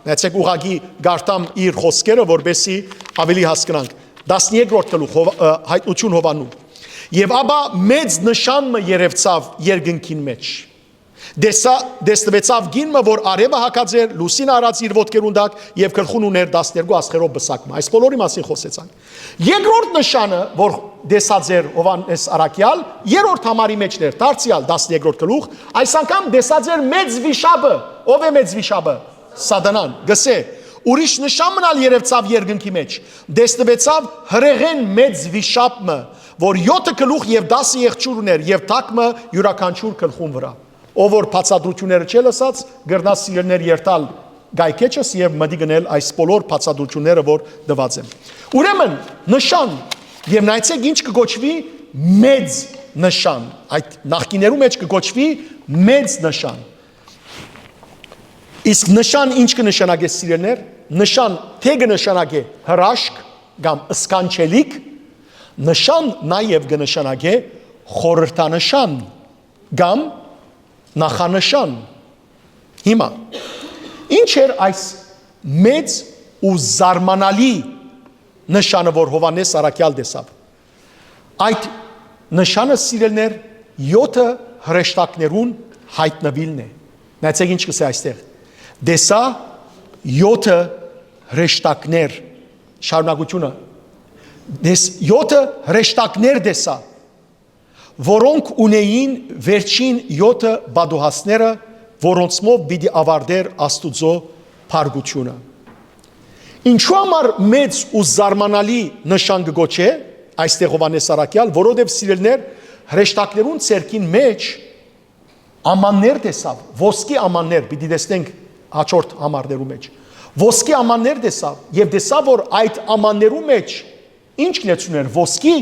Նայեցեք, ուղղակի կարդամ իր խոսքերը, որպեսզի ավելի հասկնանք։ Տասներկրորդ գլուխ, Հովա-, ը, Հայտնություն Յովհաննու։ Եւ ապա մեծ նշան մը երեւցաւ երկնքին մեջ։ Տեսա-, տեսնուեցաւ գին մը, որ արեւը հագած էր, լուսինը առած իր ոտքերուն տակ եւ գլխուն ունէր տասներկու աստղերով պսակ մը։ Այս բոլորի մասին խօսեցանք։ Երկրորդ նշանը, որ տեսած էր Յովհաննէս Առաքեալ, երրորդ համարի մեջն էր, դարձեալ տասներկրորդ գլուխ, այս անգամ տեսած էր մեծ վիշապը։ Ո՞վ է մեծ վիշապը։ Սատանան, կսե։ Ուրիշ նշան մնալ երևցաւ երկնքի մեջ։ Տեսնուեցաւ հրեղեն մեծ վիշապ մը, որ յոթը գլուխ եւ տասը եղջիւր ունէր եւ տակ մը յուրաքանչիւր գլխուն վրայ։ Ով որ բացատրությունները չէ լսած, կրնա սիրելիներ երթալ կայքէջս եւ մտի գնել այս բոլոր բացատրությունները, որ տուած եմ։ Ուրեմն, նշան, եւ նայեցեք ինչ կը կոչուի մեծ նշան, այդ նախկիներու մեջ կը կոչուի մեծ նշան։ Իսկ նշան ինչ կը նշանակէ, սիրելիներ։ Նշան թէ կը նշանակէ հրաշք կամ սքանչելիք, նշան նաեւ կը նշանակէ խորհրդանշան կամ նախանշան։ Հիմա, ինչ էր այս մեծ ու զարմանալի նշանը, որ Յովհաննէս Առաքեալ տեսաւ։ Այդ նշանը, սիրելիներ, յոթը հրեշտակներուն հայտնուիլն է։ Նայեցեք ինչ կսե այստեղ։ Տեսա յոթը հրեշտակներ, շարունակությունը, տես-, յոթը հրեշտակներ տեսայ, որոնք ունէին վերջին յոթը պատուհասները, որոնցմով պիտի աւարտէր Աստուծոյ փառքութիւնը։ Ինչու համար մեծ ու զարմանալի նշան կը կոչէ այստեղ Յովհաննէս Առաքեալ, որովհետեւ, սիրելիներ, հրեշտակներուն ցերկին մեջ ամաններ տեսաւ, ոսկի ամաններ, պիտի տեսնենք հաջորդ համարներու մեջ։ Ոսկի ամաններ տեսաւ եւ տեսաւ, որ այդ ամաններու մեջ ինչ լեցուն էր, ոսկի։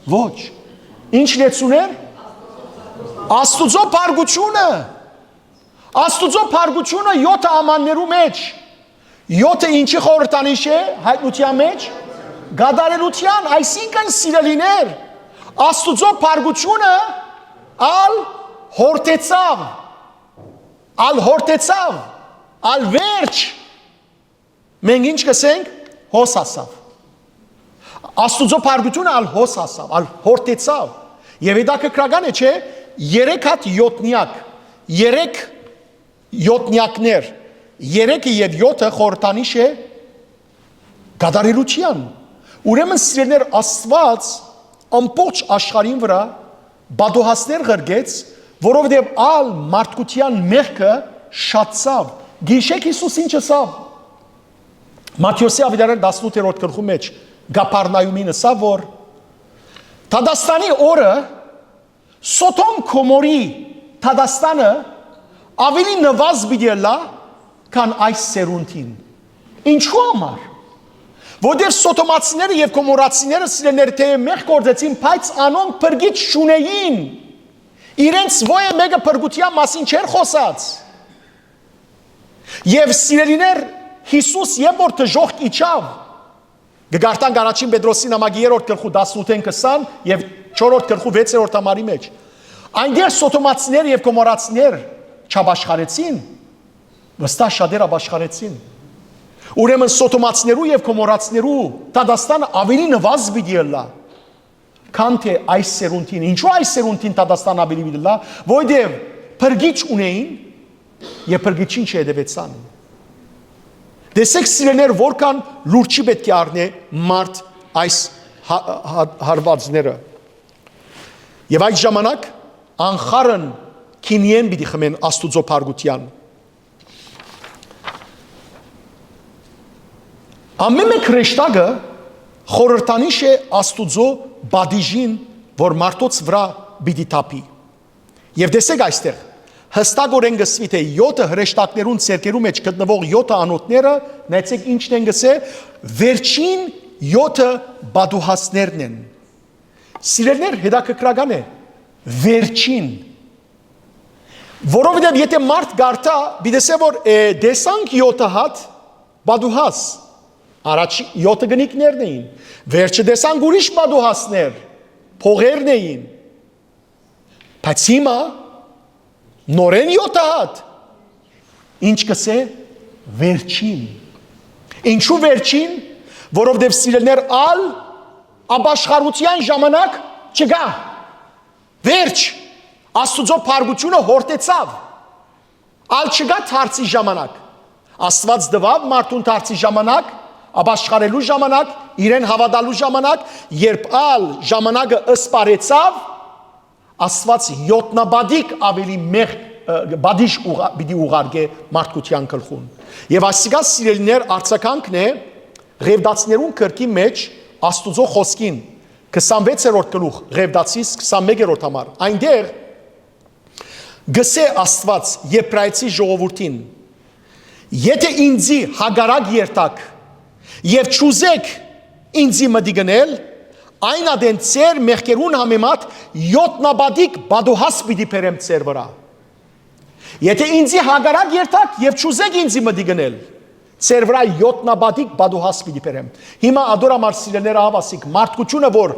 Ոչ։ Ինչ լեցուն էր։ Աստուծոյ փառքութիւնը։ Աստուծոյ փառքութիւնը յոթը ամաններու մեջ։ Յոթը ինչի խորհրդանիշ է հայտնության մեջ։ Կատարելութեան, այսինքն, սիրելիներ, Աստուծոյ փառքութիւնը ալ յորտեցաւ, ալ յորտեցաւ, ալ վերջ, մենք ինչ կսենք, հոս հասաւ։ Աստուծոյ փառքութիւնը ալ հոս հասաւ, ալ յորտեցաւ։ Եւ հետաքրքրական է, չէ՞, երեք հատ յոթնեակ, երեք յոթնեակներ, երեքը եւ յոթը խորհրդանիշ է կատարելութեան։ Ուրեմն, սիրելիներ, Աստուած ամբողջ աշխարհին վրայ պատուհասներ ղրկեց, որովհետեւ ալ մարդկութեան մեղքը շատցաւ։ Գիշեք Յիսուս ինչ ըսաւ։ Մատթէոսի աւետարան տասնութերորդ գլխու մեջ, Կափառնայումին ըսաւ, որ Թադաստանի օրը Սոդոմ Գոմորի Թադաստանը աւելի նուազ պիտի ըլլայ, քան այս սերունդին։ Ինչու համար։ Որտեւ սոդոմացիները եւ գոմորացիները, սիրելիներ, թէեւ մեղք գործեցին, բայց անոնք փրկիչ չունէին։ Իրենց ոյ մէկը փրկութեան մասին չէր խօսած։ Եւ, սիրելիներ, Յիսուս երբ որ դժոխք իջաւ, կը կարդանք առաջին Պետրոսի նամակի երրորդ գլխու տասնութ քսան եւ չորրորդ գլխու վեցերորդ համարի մեջ։ Այնտեղ սոդոմացիներ եւ գոմորացիներ չապաշխարեցին, վստահ շատեր ապաշխարեցին։ Ուրեմն սոդոմացիներու եւ գոմորացիներու Թադաստանը աւելի նուազ պիտի ըլլայ, քան թէ այս սերունդին։ Ինչու այս սերունդին Թադաստան աւելի պիտի ըլլայ, որովհետեւ փրկիչ ունէին եւ փրկիչին չհետեւեցան։ Տեսեք, սիրելիներ, որքան լուրջ չի պէտք է առնէ մարդ այս հա-, հա-, հարվածները։ Եւ այդ ժամանակ անխարն քինիէն պիտի խմեն Աստուծոյ փառքութեան։ Ամէն մէկ հրեշտակը խորհրդանիշ է Աստուծոյ պատիժին, որ մարդոց վրայ պիտի թափի։ Եւ տեսէք այստեղ, յստակօրէն կսուի, թէ եօթը հրեշտակներուն ձեռքերու մէջ գտնուող եօթը անոթները, նայեցէք ինչն են գսե, վերջին եօթը պատուհասներն են։ Սիրելիներ, հետաքրքրական է, վերջին։ Որովհետեւ եթե մարդ կարդայ, պիտի ասէ, որ, է, տեսանք եօթը հատ պատուհաս, առաջի եօթը գնիկներն էին, վերջը տեսանք ուրիշ պատուհասներ, փողերն էին, բայց հիմա նորէն եօթը հատ, ինչ կսե, վերջին։ Ինչու վերջին, որովհետեւ, սիրելիներ, ալ ապաշխարութեան ժամանակ չկայ, վերջ, Աստուծոյ փառքութիւնը յորդեցաւ, ալ չկայ դարձի ժամանակ։ Աստուած տուաւ մարդուն դարձի ժամանակ, ապաշխարելու ժամանակ, իրեն հաւատալու ժամանակ, երբ ալ ժամանակը սպառեցաւ, Աստուած եօթնապատիկ աւելի մեղք, ը, պատիժ ուղա-, պիտի ուղարկէ մարդկութեան գլխուն։ Եւ ասիկա, սիրելիներ, արձագանքն է Ղեւտացիներուն գրքի մէջ Աստուծոյ խօսքին, քսանվեցերորդ գլուխ, Ղեւտացիս քսանմեկերորդ համար։ Այնտեղ գսե Աստուած Եբրայեցի ժողովուրդին. «Եթէ ինծի հակառակ երթաք եւ չուզէք ինծի մտիկ ընել, այն ատեն ձեր մեղքերուն համեմատ եօթնապատիկ պատուհաս պիտի բերեմ ձեր վրայ»։ Եթէ ինծի հակառակ երթաք եւ չուզէք ինծի մտիկ ընել, ձեր վրայ եօթնապատիկ պատուհաս պիտի բերեմ։ Հիմա ատոր համար, սիրելիներ, ահա ասիկ, մարդկութիւնը, որ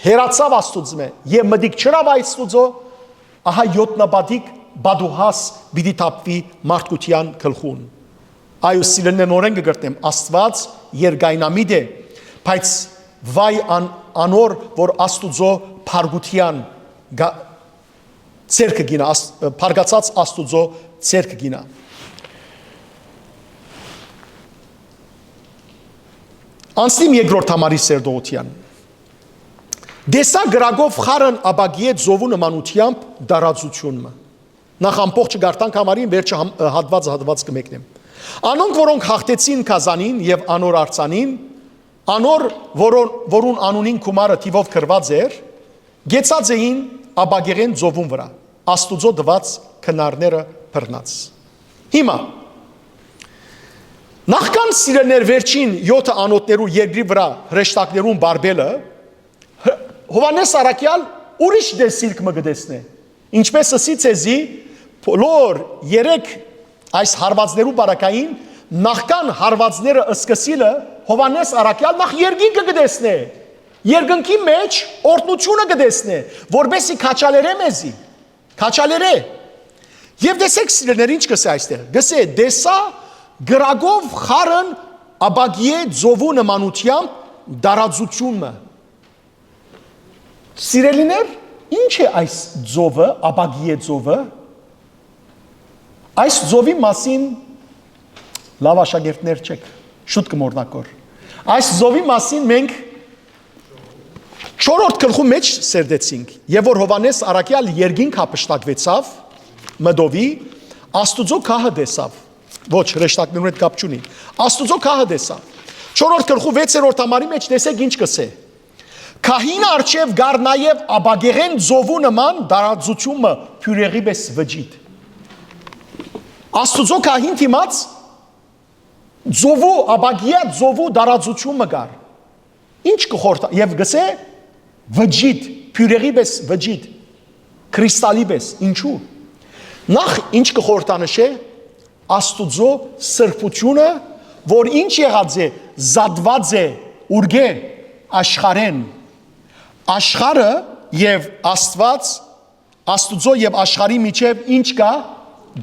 հեռացաւ Աստուծմէ եւ մտիկ չըրաւ Աստուծոյ, ահա եօթնապատիկ պատուհաս պիտի թափուի մարդկութեան գլխուն։ Այո, սիրելիներ, նորէն կը կրկնեմ, Աստուած երկայնամիտ է, բայց վայ ան-, անոր, որ Աստուծոյ փառքութեան գա-, ձեռքը գինայ, Աս-, փառկացած Աստուծոյ ձեռքը գինայ։ Անցնիմ երկրորդ համարի սերտողութեան։ Տեսայ կրակով խարն ապակիէ ծովու նմանութեամբ տարածութիւն մը։ Նախ ամբողջը կարդանք համարին, վերջը համ-, հատուածը հատուած կը մեկնեմ։ Անոնք, որոնք յաղթեցին գազանին եւ անոր արձանին, անոր, որոն-, որուն անունին գումարը թիւով գրուած էր, գեցած էին ապակեղեն ծովուն վրայ, Աստուծոյ տուած քնարները բռնած։ Հիմա, նախքան, սիրելիներ, վերջին եօթը անոթներու երկրի վրայ հրեշտակներուն բարբելը, Յ-, Յովհաննէս առաքեալ ուրիշ տեսիլք մը կը տեսնէ։ Ինչպէս ըսի ձեզի, բոլոր երեք այս հարվածներու պարագային, նախքան հարվածները սկսիլը, Յովհաննէս առաքեալ նախ երկինքը կը տեսնէ։ Երկնքի մէջ օրհնութիւնը կը տեսնէ, որպեսզի քաջալերէ մեզի, քաջալերէ։ Եւ տեսէք, սիրելիներ, ինչ կսէ այստեղ։ Կսէ. «Տեսայ կրակով խարն ապակիէ ծովու նմանութեամբ տարածութիւն մը»։ Սիրելիներ, ի՞նչ է այս ծովը, ապակիէ ծովը։ Այս ծովի մասին լաւ աշակերտներ չեք, շուտ կը մոռնաք որ։ Այս ծովի մասին մենք չորրորդ գլխու մէջ սերտեցինք, եւ որ Յովհաննէս առաքեալ երկինք հափշտակուեցաւ, մտովի, Աստուծոյ գահը տեսաւ։ Ոչ, հրեշտակներուն հետ կապ չունի։ Աստուծոյ գահը տեսաւ։ Չորրորդ գլխու վեցերորդ համարի մէջ տեսէք ինչ կսէ. «Գահին առջեւ կար նաեւ ապակեղեն ծովու նման տարածութիւն մը, բիւրեղի պէս վճիտ»։ Աստուծոյ գահին դիմաց ծովու, ապակիայ ծովու տարածութիւն մը կար։ Ինչ կը խորհրդա-, եւ կսէ վճիտ, բիւրեղի պէս վճիտ, քրիստալի պէս։ Ինչու՞։ Նախ ինչ կը խորհրդանշէ, Աստուծոյ սրբութիւնը, որ ինչ եղած է, զատուած է ուրկէ, աշխարհէն։ Աշխարհը եւ Աստուած, Աստուծոյ եւ աշխարհի միջեւ ինչ կայ,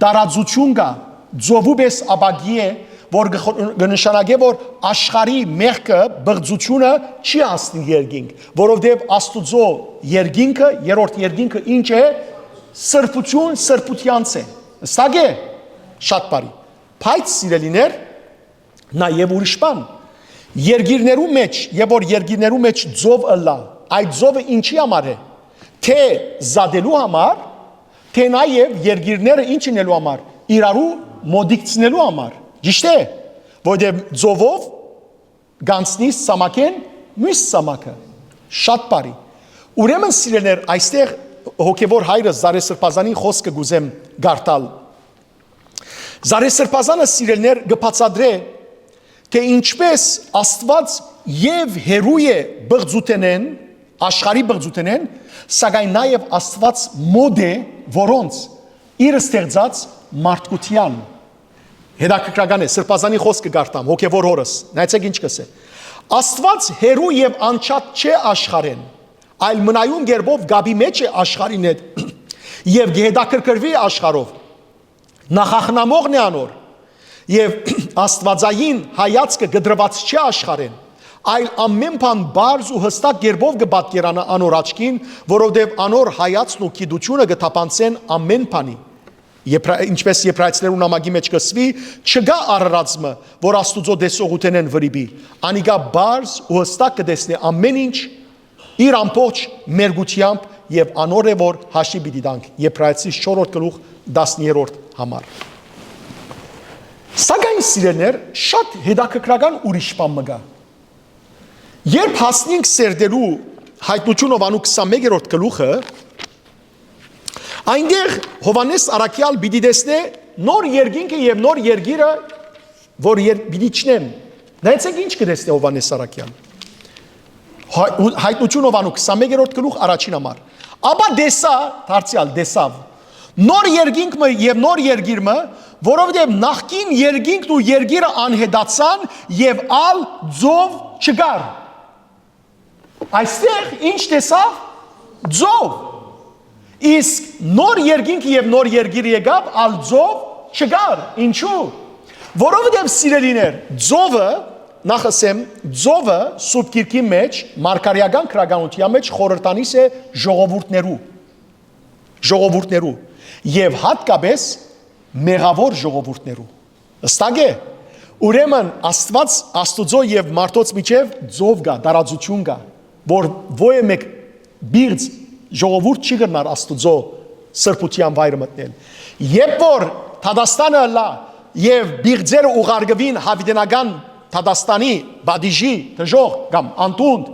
տարածութիւն կայ, ծովու պէս ապակի է, որ կը խո-, կը նշանակէ, որ աշխարհի մեղքը, բղծութիւնը չի հասնի երկինք, որովհետեւ Աստուծոյ երկինքը, երրորդ երկինքը ինչ է, սրբութիւն սրբութեանց է։ Հստակ է, շատ բարի։ Բայց, սիրելիներ, նաեւ ուրիշ բան։ Երկիրներու մէջ, եւ որ երկիրներու մէջ ծով ըլլայ, այդ ծովը ինչի համար է, թէ զատելու համար, թէ նաեւ երկիրները ինչ ընելու համար, իրարու մօտիկցնելու համար։ Ճիշդ է, որովհետեւ ծովով գանցնի սամակէն մյուս սամակը։ Շատ բարի։ Ուրեմն, սիրելիներ, այստեղ հոգեվոր հայրը Զարե Սրբազանին խօսքը կ'ուզեմ կարդալ։ Զարե Սրբազանը, սիրելիներ, կը բացատրէ, թէ ինչպէս Աստուած եւ հեռու է բղծութենէն, աշխարհի բղծութենէն, սակայն նաեւ Աստուած մօտ է որոնց, իր ստեղծած մարդկութեան։ Հետաքրքրական է, Սրբազանի խօսքը կարդամ, հոգեվոր հորս, նայեցեք ինչ կ'ըսէ. «Աստուած հեռու եւ անջատ չէ աշխարհէն, այլ մնայուն կերպով կապի մէջ է աշխարհին հետ եւ կը հետաքրքրուի աշխարհով։ Նախախնամողն է անոր եւ աստուածային հայացքը կտրուած չէ աշխարհէն, այլ ամէն բան պարզ ու յստակ կերպով կը պատկերանայ անոր աչքին, որովհետեւ անոր հայացքն ու գիտութիւնը կը թափանցեն ամէն բանի»։ Եբրա-, ինչպէս Եբրայեցիներու նամակի մէջ կ'ըսուի, չկայ արարած մը, որ Աստուծոյ տեսողութենէն վրիպի։ Անիկա պարզ ու յստակ կը տեսնէ ամէն ինչ, իր ամբողջ մերկութեամբ, եւ անոր է, որ հաշի պիտի տանք, Եբրայեցիս չորրորդ գլուխ, տասներորդ համար։ Սակայն, սիրելիներ, շատ հետաքրքրական ուրիշ բան մը կայ։ Երբ հասնենք Սերտելու Յայտնութիւն Յովհաննու քսանմեկերորդ գլուխը, այնտեղ Յովհաննէս առաքեալ պիտի տեսնէ նոր երկինքը եւ նոր երկիրը, որ եր-, պիտի իջնեն։ Նայեցեք ինչ կը տեսնէ Յովհաննէս առաքեալ։ Հայ-, Յայտնութիւն Յովհաննու քսանմեկերորդ գլուխ, առաջին համար։ Ապա տեսայ, դարձեալ տեսաւ, նոր երկինք մը եւ նոր երկիր մը, որովհետեւ նախկին երկինքն ու երկիրը անհետացան եւ ալ ծով չկար։ Այստեղ ինչ տեսաւ։ Ծով։ Իսկ նոր երկինքը եւ նոր երկիրը եկաւ, ալ ծով չկար։ Ինչու՞։ Որովհետեւ, սիրելիներ, ծովը, նախ ասեմ, ծովը Սուրբ Գիրքի մէջ, մարգարէական գրականութեան մէջ խորհրդանիշ է ժողովուրդներու, ժողովուրդներու եւ յատկապէս մեղաւոր ժողովուրդներու։ Հստակ է։ Ուրեմն Աստուած, Աստուծոյ եւ մարդոց միջեւ ծով կայ, տարածութիւն կայ, որ ոյ մէկ պիղծ ժողովուրդ չի կրնար Աստուծոյ սրբութեան վայրը մտնել։ Երբ որ դատաստանը ըլլայ եւ պիղծերը ուղարկուին յաւիտենական դատաստանի պատիժի դժոխք կամ անդունդ,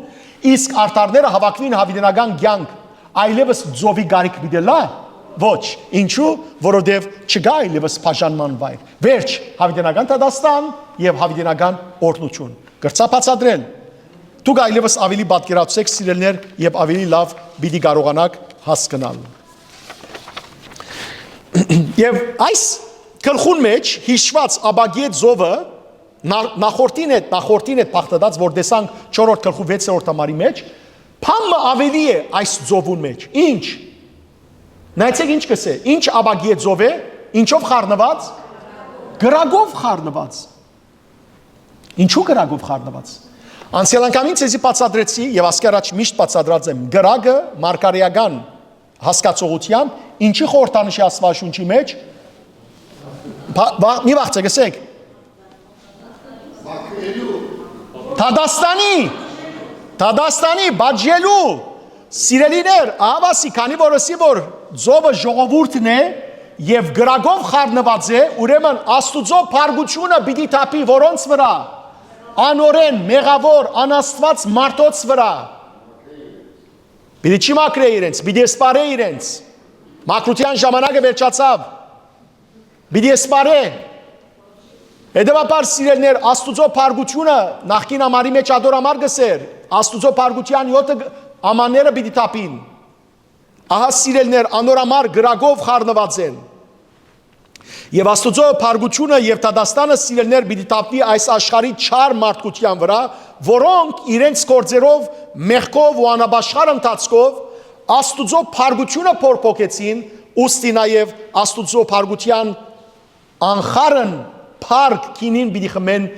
իսկ արդարները հաւաքուին յաւիտենական կեանք, այլեւս ծովի կարիք պիտի ըլլա՞։ Ոչ։ Ինչու՞։ Որովհետեւ չկայ այլեւս բաժանման վայր։ Վերջ, յաւիտենական դատաստան եւ յաւիտենական օրհնութիւն։ Կրցա բացատրել։ Դուք այլեւս աւելի պատկերացուցեք, սիրելիներ, եւ աւելի լաւ պիտի կարողանաք հասկնալ։ Եւ այս գլխուն մէջ յիշուած ապագի ծովը, նա-, նախորդին հետ, նախորդին հետ բաղդատած, որ տեսանք չորրորդ գլխու վեցերորդ համարի մէջ, բան մը աւելի է այս ծովուն մէջ։ Ինչ։ Նայեցեք ինչ կ'ըսէ, ինչ ապագի ծով է, ինչով խառնուած։ Կրակով խառնուած։ Ինչու կրակով խառնուած։ Անցյալ անգամ ինձ էզի բացատրեցի եւ ասկի առաջ միշտ բացատրած եմ, կրակը մարգարէական հասկացողութեամբ ինչի խորհրդանիշ է Աստուածաշունչի մէջ։ Բա-, բա-, մի վաղցեք, ասեք։ Դատաստանի, դատաստանի, բաժելու, սիրելիներ, ահավասի, քանի որ ըսի, որ ծովը ժողովուրդն է եւ կրակով խառնուած է, ուրեմն Աստուծոյ փառքութիւնը պիտի թափի որոնց վրա։ Անօրէն, մեղաւոր, անաստուած մարդոց վրա։ Պիտի չի մաքրէ իրենց, պիտի սպարէ իրենց։ Մաքրութեան ժամանակը վերջացաւ։ Պիտի սպարէ։ Հետեւաբար, սիրելիներ, Աստուծոյ փառքութիւնը, նախկին ամառի մէջ ատոր ամառ կ'ըսէր, Աստուծոյ փառքութեան յոթը գ-, ամանները պիտի թափին։ Ահա, սիրելիներ, անոր համար կրակով խառնուած են։ Եւ Աստուծոյ փառքութիւնը եւ դատաստանը, սիրելիներ, պիտի թափուի այս աշխարհի չար մարդկութեան վրայ, որոնք իրենց գործերով, մեղքով ու անապաշխար ընթացքով Աստուծոյ փառքութիւնը փորփոքեցին, ուստի նաեւ Աստուծոյ փառքութեան անխառն փառք գինին պիտի խմեն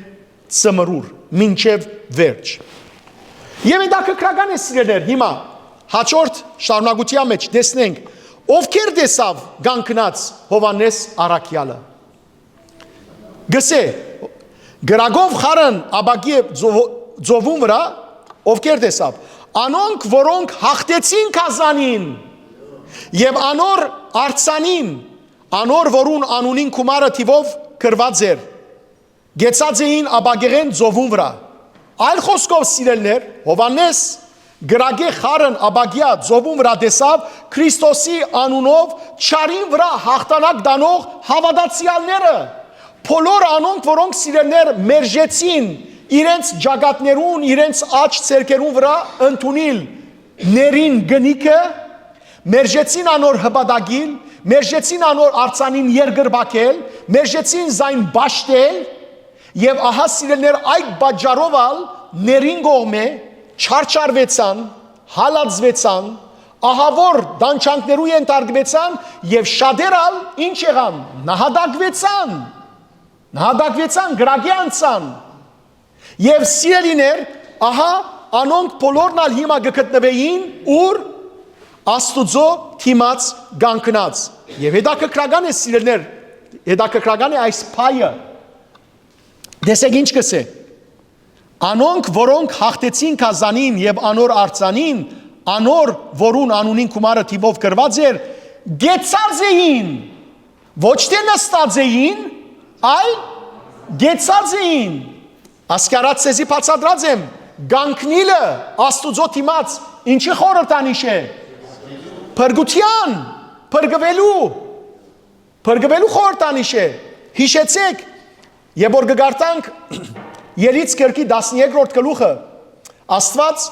ծմրուր մինչեւ վերջ։ Եւ հետաքրքրական է, սիրելիներ, հիմա հաջորդ շարունակութեան մէջ տեսնենք, ովքեր տեսաւ կանգնած Յովհաննէս առաքեալը։ Գսե, Կրակով խարն ապակիը ծովո-, ծովուն վրայ, ովքեր տեսաւ։ Անոնք, որոնք հաղթեցին գազանին եւ անոր արձանին, անոր, որուն անունին գումարը թիւով գրուած էր, կեցած էին ապակեղէն ծովուն վրայ։ Այլ խօսքով, սիրելներ, Յովհաննէս կրակե խարն ապակիա ծովուն վրայ տեսաւ Քրիստոսի անունով չարին վրայ հաղթանակ տանող հաւատացեալները, բոլոր անոնք, որոնք, սիրելներ, մերժեցին իրենց ճակատներուն, իրենց աջ ձեռքերուն վրայ ընդունիլ ներին կնիքը, մերժեցին անոր հպատակիլ, մերժեցին անոր արձանին երկրպագել, մերժեցին զայն պաշտել, եւ ահա, սիրելներ, այդ պատճառով ալ ներին կողմէ չարչարուեցան, հալածուեցան, ահաւոր տանջանքներու ենթարկուեցան եւ շատեր ալ ինչ եղան, նահատակուեցան, նահատակուեցան, կրակի անցան։ Եւ, սիրելիներ, ահա, անոնք բոլորն ալ հիմա կը գտնուէին ուր, Աստուծոյ դիմաց կանգնած։ Եւ հետաքրքրական է, սիրելներ, հետաքրքրական է այս փայը։ Տեսեք ինչ կսէ. «Անոնք, որոնք հաղթեցին գազանին եւ անոր արձանին, անոր, որուն անունին գումարը թիւով գրուած էր, կեցած էին», ոչ թէ նստած էին, այլ կեցած էին։ Ասկի առաջ ձեզի բացատրած եմ, կանգնիլը Աստուծոյ դիմաց ինչի խորհրդանիշ է։ Փրկութեան, փրկուելու, փրկուելու խորհրդանիշ է։ Յիշեցեք, երբ որ կկարդանք Ելից գրքի տասներկրորդ գլուխը, Աստուած,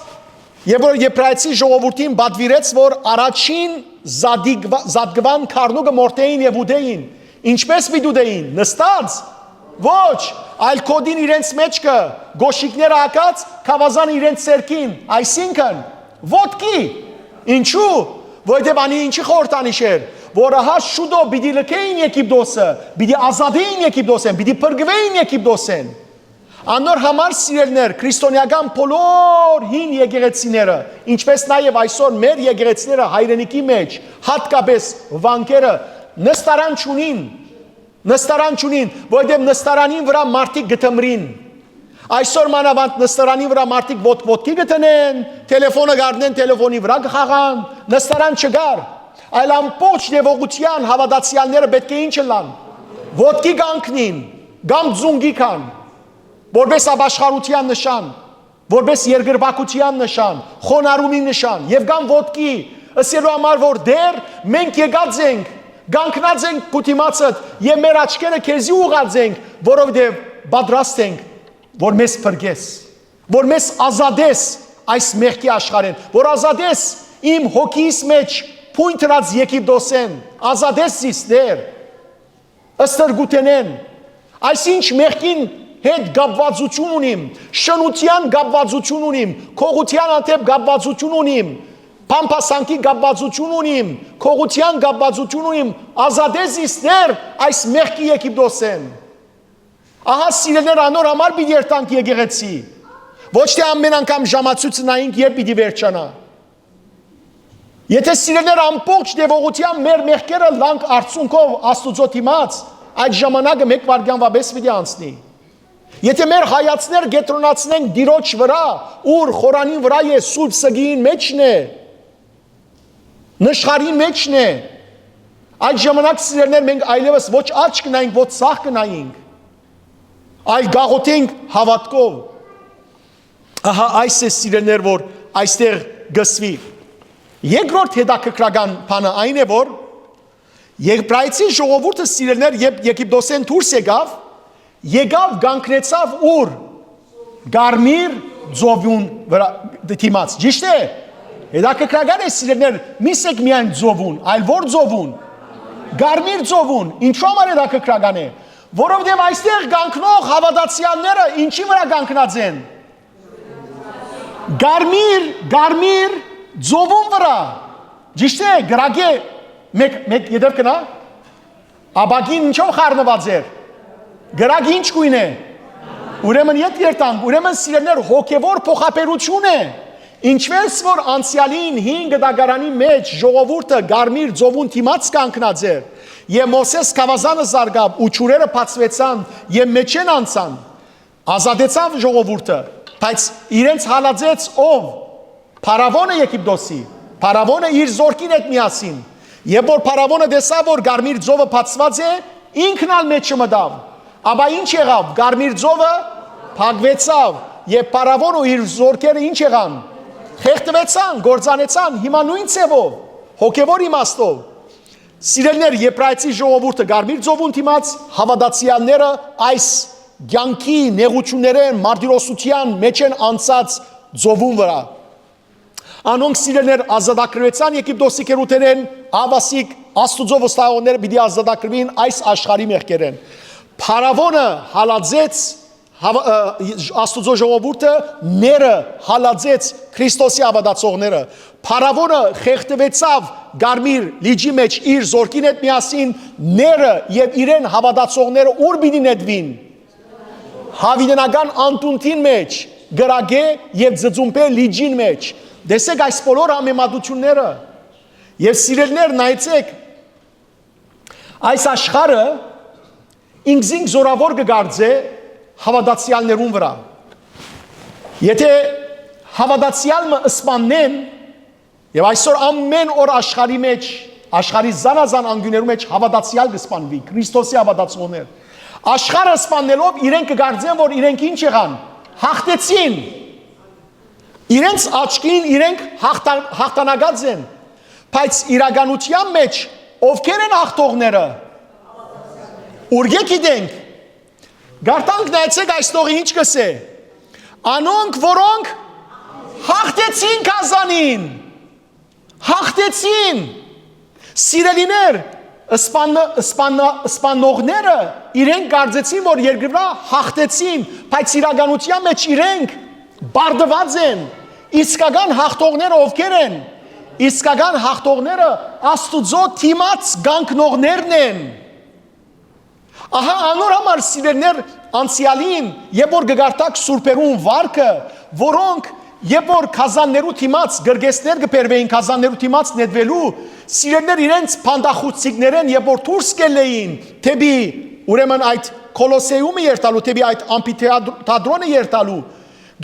երբ որ Եբրայեցի ժողովուրդին պատուիրեց, որ առաջին զատիկվա-, զատկուան քառնուկը մորթէին եւ ուտէին, ինչպե՞ս պիտի ուտէին, նստած։ Ոչ, այլ գօտին իրենց մէջքը, գօշիկները հագած, գաւազանը իրենց ձեռքին, այսինքն՝ ոտքի։ Ինչու՞։ Որովհետեւ անի ինչի խորհրդանիշ էր, որ ահա շուտով պիտի լքէին Եգիպտոսը, պիտի ազատէին Եգիպտոսէն, պիտի փրկուէին Եգիպտոսէն։ Անոր համար, սիրելներ, քրիստոնեական բոլոր հին եկեղեցիները, ինչպէս նաեւ այսօր մեր եկեղեցիները հայրենիքի մէջ, յատկապէս վանքերը, նստարան չունին, նստարան չունին, որովհետեւ նստարանին վրայ մարդիկ կը թմրին։ Այսօր մանաւանդ նստարանին վրայ մարդիկ ոտք ոտքի կը դնեն, թելեֆոնը կ'առնեն, թելեֆոնի վրայ կը խաղան, նստարան չկար, այլ ամբողջ տեւողութեան հաւատացեալները պէտք է ինչ ըլլան, ոտքի կանգնին, կամ ծունկի գան, որպէս ապաշխարութեան նշան, որպէս երկրպագութեան նշան, խոնարհումի նշան, եւ կամ ոտքի, ըսելու համար, որ Տէր, մենք եկած ենք, կանգնած ենք քու դիմացդ եւ մեր աչքերը քեզի ուղղած ենք, որովհետեւ պատրաստ ենք, որ մեզ փրկես, որ մեզ ազատես այս մեղքի աշխարհէն, որ ազատես իմ հոգիս մէջ փուն դրած Եգիպտոսէն, ազատես զիս, Տէր, ստրկութենէն, այսինչ մեղքին հետ կապվածութիւն ունիմ, շնութեան կապվածութիւն ունիմ, գողութեան հանդէպ կապվածութիւն ունիմ, բամբասանքի կապվածութիւն ունիմ, գողութեան կապվածութիւն ունիմ, ազատես զիս, Տէր, այս մեղքի Եգիպտոսէն։ Ահա, սիրելիներ, անոր համար պիտի երթանք եկեղեցի, ոչ թէ ամէն անգամ ժամացոյցը նայենք, երբ պիտի վերջանայ։ Եթէ, սիրելիներ, ամբողջ տեւողութեան մեր մեղքերը լանք արցունքով Աստուծոյ դիմաց, այդ ժամանակը մէկ վայրկեան վապէս պիտի անցնի։ Եթէ մեր հայացքները կեդրոնացնենք Տիրոջ վրայ, ուր խորանին վրայ է, սուրբ սգիին մէջն է, նշխարին մէջն է, այդ ժամանակ, սիրելիներ, մենք այլեւս ոչ աջ կը նայենք, ոչ ձախ կը նայենք, այլ կաղոթենք հաւատքով։ Ահա այս է, սիրելիներ, որ այստեղ կսուի։ Երկրորդ հետաքրքրական բանը այն է, որ Եբրայեցի ժողովուրդը, սիրելիներ, երբ Եգիպտոսէն դուրս եկաւ, եկաւ, կանգնեցաւ ուր։ Կարմիր ծովուն վրայ դիմաց։ Ճիշդ է։ Հետաքրքրական է, սիրելիներ, մի սեք միայն ծովուն, այլ որ ծովուն։ Կարմիր ծովուն։ Ինչու համար հետաքրքրական է։ Որովհետև այստեղ կանգնող հաւատացյալները ինչի վրայ կանգնած են։ Կարմիր, կարմիր ծովուն վրայ։ Ճիշդ է, կրակի մեկ, մեկ ետև կնա։ Ապակին ինչով խառնուած էր։ Կրակ ինչ գոյն է։ Ուրեմն ետ երտանք, ուրեմն, սիրելիներ, հոգևոր փոխաբերություն է։ Ինչպես որ անցյալին հին գտակարանի մեջ ժողովուրդը կարմիր ծովուն դիմաց կանգնած էր, եւ Մովսէս գաւազանը զարկաւ ու ջուրերը բացուեցան եւ մեջեն անցան, Ազատեցաւ ժողովուրդը, բայց իրենց հալածեց ով։ Փարաւոնը Եգիպտոսի, փարաւոնը իր զորքին հետ միասին։ Երբ որ փարաւոնը տեսաւ, որ Կարմիր ծովը բացուած է, ինքն ալ մէջը մտաւ։ Ապա ի՞նչ եղաւ։ Կարմիր ծովը փակուեցաւ, եւ փարաւոնը ու իր զորքերը ի՞նչ եղան։ Խեղդուեցան, կործանեցան։ Հիմա նոյն ձեւով, հոգեւոր իմաստով։ Սիրելիներ, Եբրայեցի ժողովուրդը Կարմիր ծովուն դիմաց, հաւատացեալները այս կեանքի նեղութիւններէն, մարտիրոսութեան մէջ են անցած ծովուն վրայ։ Անոնք, սիրելիներ, ազատագրուեցան Եգիպտոսի գերութենէն, ահա ասիկա Աստուծոյ վստահողները պիտի ազատագրուին այս աշխարհի մեղքերէն։ Փարաւոնը հալածեց հաვა-, ը, Աստուծոյ ժողովուրդը, ները հալածեց Քրիստոսի հաւատացողները։ Փարաւոնը խեղդուեցաւ Կարմիր լիճի մէջ իր զորքին հետ միասին, ները եւ իրեն հաւատացողները ո՞ւր պիտի նետուին։ Յաւիտենական անդունդին մէջ, կրակէ եւ ծծումբէ լիճին մէջ։ Տեսեք այս բոլոր համեմատութիւնները։ Եւ սիրելիներ, նայեցեք, այս աշխարհը ինքզինք զօրաւոր կը կարծէ հաւատացեալներուն վրայ։ Եթե հաւատացեալ մը սպաննեն, եւ այսօր ամէն օր աշխարհի մէջ, աշխարհի զանազան անկիւներու մէջ հաւատացեալ կը սպանուի, Քրիստոսի հաւատացողներ, աշխարհը սպաննելով իրենք կը կարծեն, որ իրենք ինչ եղան, հաղթեցին։ Իրենց աչքին իրենք հաղթա-, հաղթանակած են, բայց իրականության մէջ ովքեր են հաղթողները։ Ուրկէ՞ գիտենք։ Կարդանք, նայեցեք, այստողը ինչ կ'ըսէ։ Անոնք, որոնք հաղթեցին գազանին, հաղթեցին։ Սիրելիներ, սպաննը-, սպաննա-, սպաննողները իրենք կարծեցին, որ երկրի վրայ հաղթեցին, բայց իրականության մէջ իրենք բարդուած են։ Իսկական հաղթողները ովքեր են։ Իսկական հաղթողները Աստուծոյ դիմաց կանգնողներն են։ Ահա անոր համար, սիրելիներ, անցեալին, երբ որ կը կարդաք սուրբերուն վարկը, որոնք երբ որ գազաններու դիմաց, կրկեսներ կը բերուէին գազաններու դիմաց նետուելու, սիրելիներ, իրենց փանտախուցիկներէն երբ որ դուրս կ'ելլէին դէպի, ուրեմն, այդ Կոլոսեումը երթալու, դէպի այդ ամփիթեատրոնը երթալու,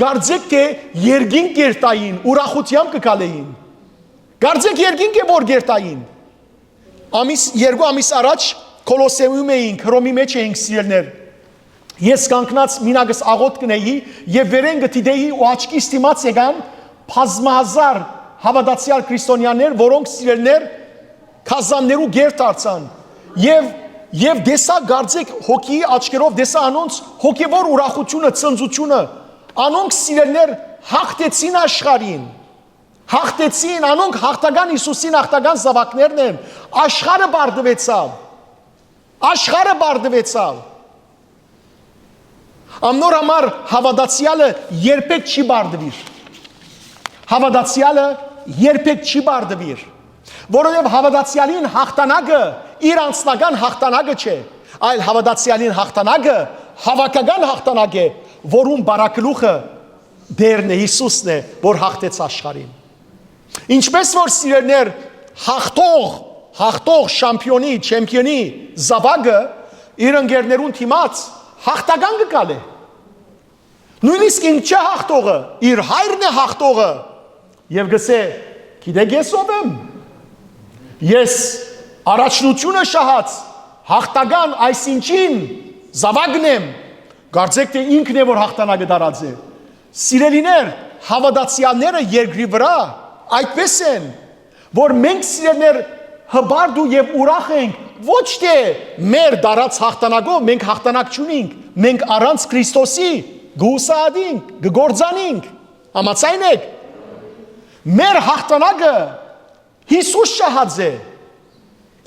կարծեք թէ երկինք կ'երթային, ուրախութեամբ կը քալէին։ Կարծեք երկինք է որ կ'երթային։ Ամիս, երկու ամիս առաջ Կոլոսեում էինք, Հռոմի մէջ էինք, սիրելիներ։ Ես կանգնած մինակ աղօթք կ'ընէի եւ վերէն կը դիտէի ու աչքիս դիմաց եկան բազմահազար հաւատացեալ քրիստոնեաներ, որոնք, սիրելիներ, գազաններու կեր դարձան։ Եւ, եւ տեսայ, կարծեք, հոգիի աչքերով տեսայ անոնց հոգեւոր ուրախութիւնը, ցնծութիւնը։ Անոնք, սիրելիներ, հաղթեցին աշխարհին։ Հաղթեցին, անոնք հաղթական Յիսուսին հաղթական զաւակներն են։ Աշխարհը բարդուեցաւ։ Աշխարհը բարդուեցաւ։ Անոր համար հաւատացեալը երբեք չի բարդուիր։ Հաւատացեալը երբեք չի բարդուիր, որովհետեւ հաւատացեալին հաղթանակը իր անձնական հաղթանակը չէ, այլ հաւատացեալին հաղթանակը հաւաքական հաղթանակ է, որուն բարագլուխը Տերն է, Յիսուսն է, որ հաղթեց աշխարհին։ Ինչպես որ, սիրելիներ, հաղթող, հաղթող շամպիոնի, չեմպիոնի զաւակը իր ընկերներուն դիմաց հաղթական կը գալէ։ Նոյնիսկ ինք չէ հաղթողը, իր հայրն է հաղթողը։ Եւ կ'ըսէ. «Գիտեք ես ով եմ։ Ես առաջնությունը շահած, հաղթական այսինչին զաւակն եմ»։ Կարծեք թէ ինքն է որ հաղթանակը դարած է։ Սիրելիներ, հաւատացեալները երկրի վրայ այդպես են, որ մենք, սիրելիներ, հպարտ ու եւ ուրախ ենք ոչ թէ մեր դարած հաղթանակով, մենք հաղթանակ չունինք, մենք առանց Քրիստոսի կ'ուսահատինք, կ'գործանինք։ Համաձայն եք։ Մեր հաղթանակը Յիսուս շահած է։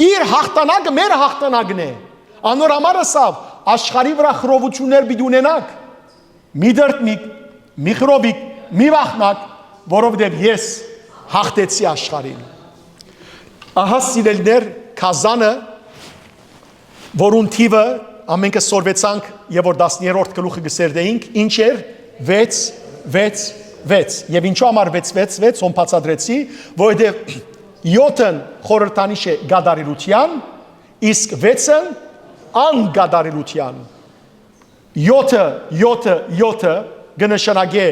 Իր հաղթանակը մեր հաղթանակն է։ Անոր համար ըսաւ. «Աշխարհի վրայ խռովութիւններ պիտի ունենաք, մի դրդմիք, մի խռովիք, մի վախնաք, որովհետեւ ես հաղթեցի աշխարհին»։ Ահա, սիրելիներ, գազանը, որուն թիվը ամենքը սորվեցանք, եւ որ տասներորդ գլուխը կը սերտեինք, ինչ էր, վեց, վեց, վեց։ Եւ ինչու համար վեց, վեց, վեց, հոն բացատրեցի, որովհետեւ յոթն խորհրդանիշ է կատարելութեան, իսկ վեցն անկատարելութեան։ Յոթը, յոթը, յոթը կը նշանակէ,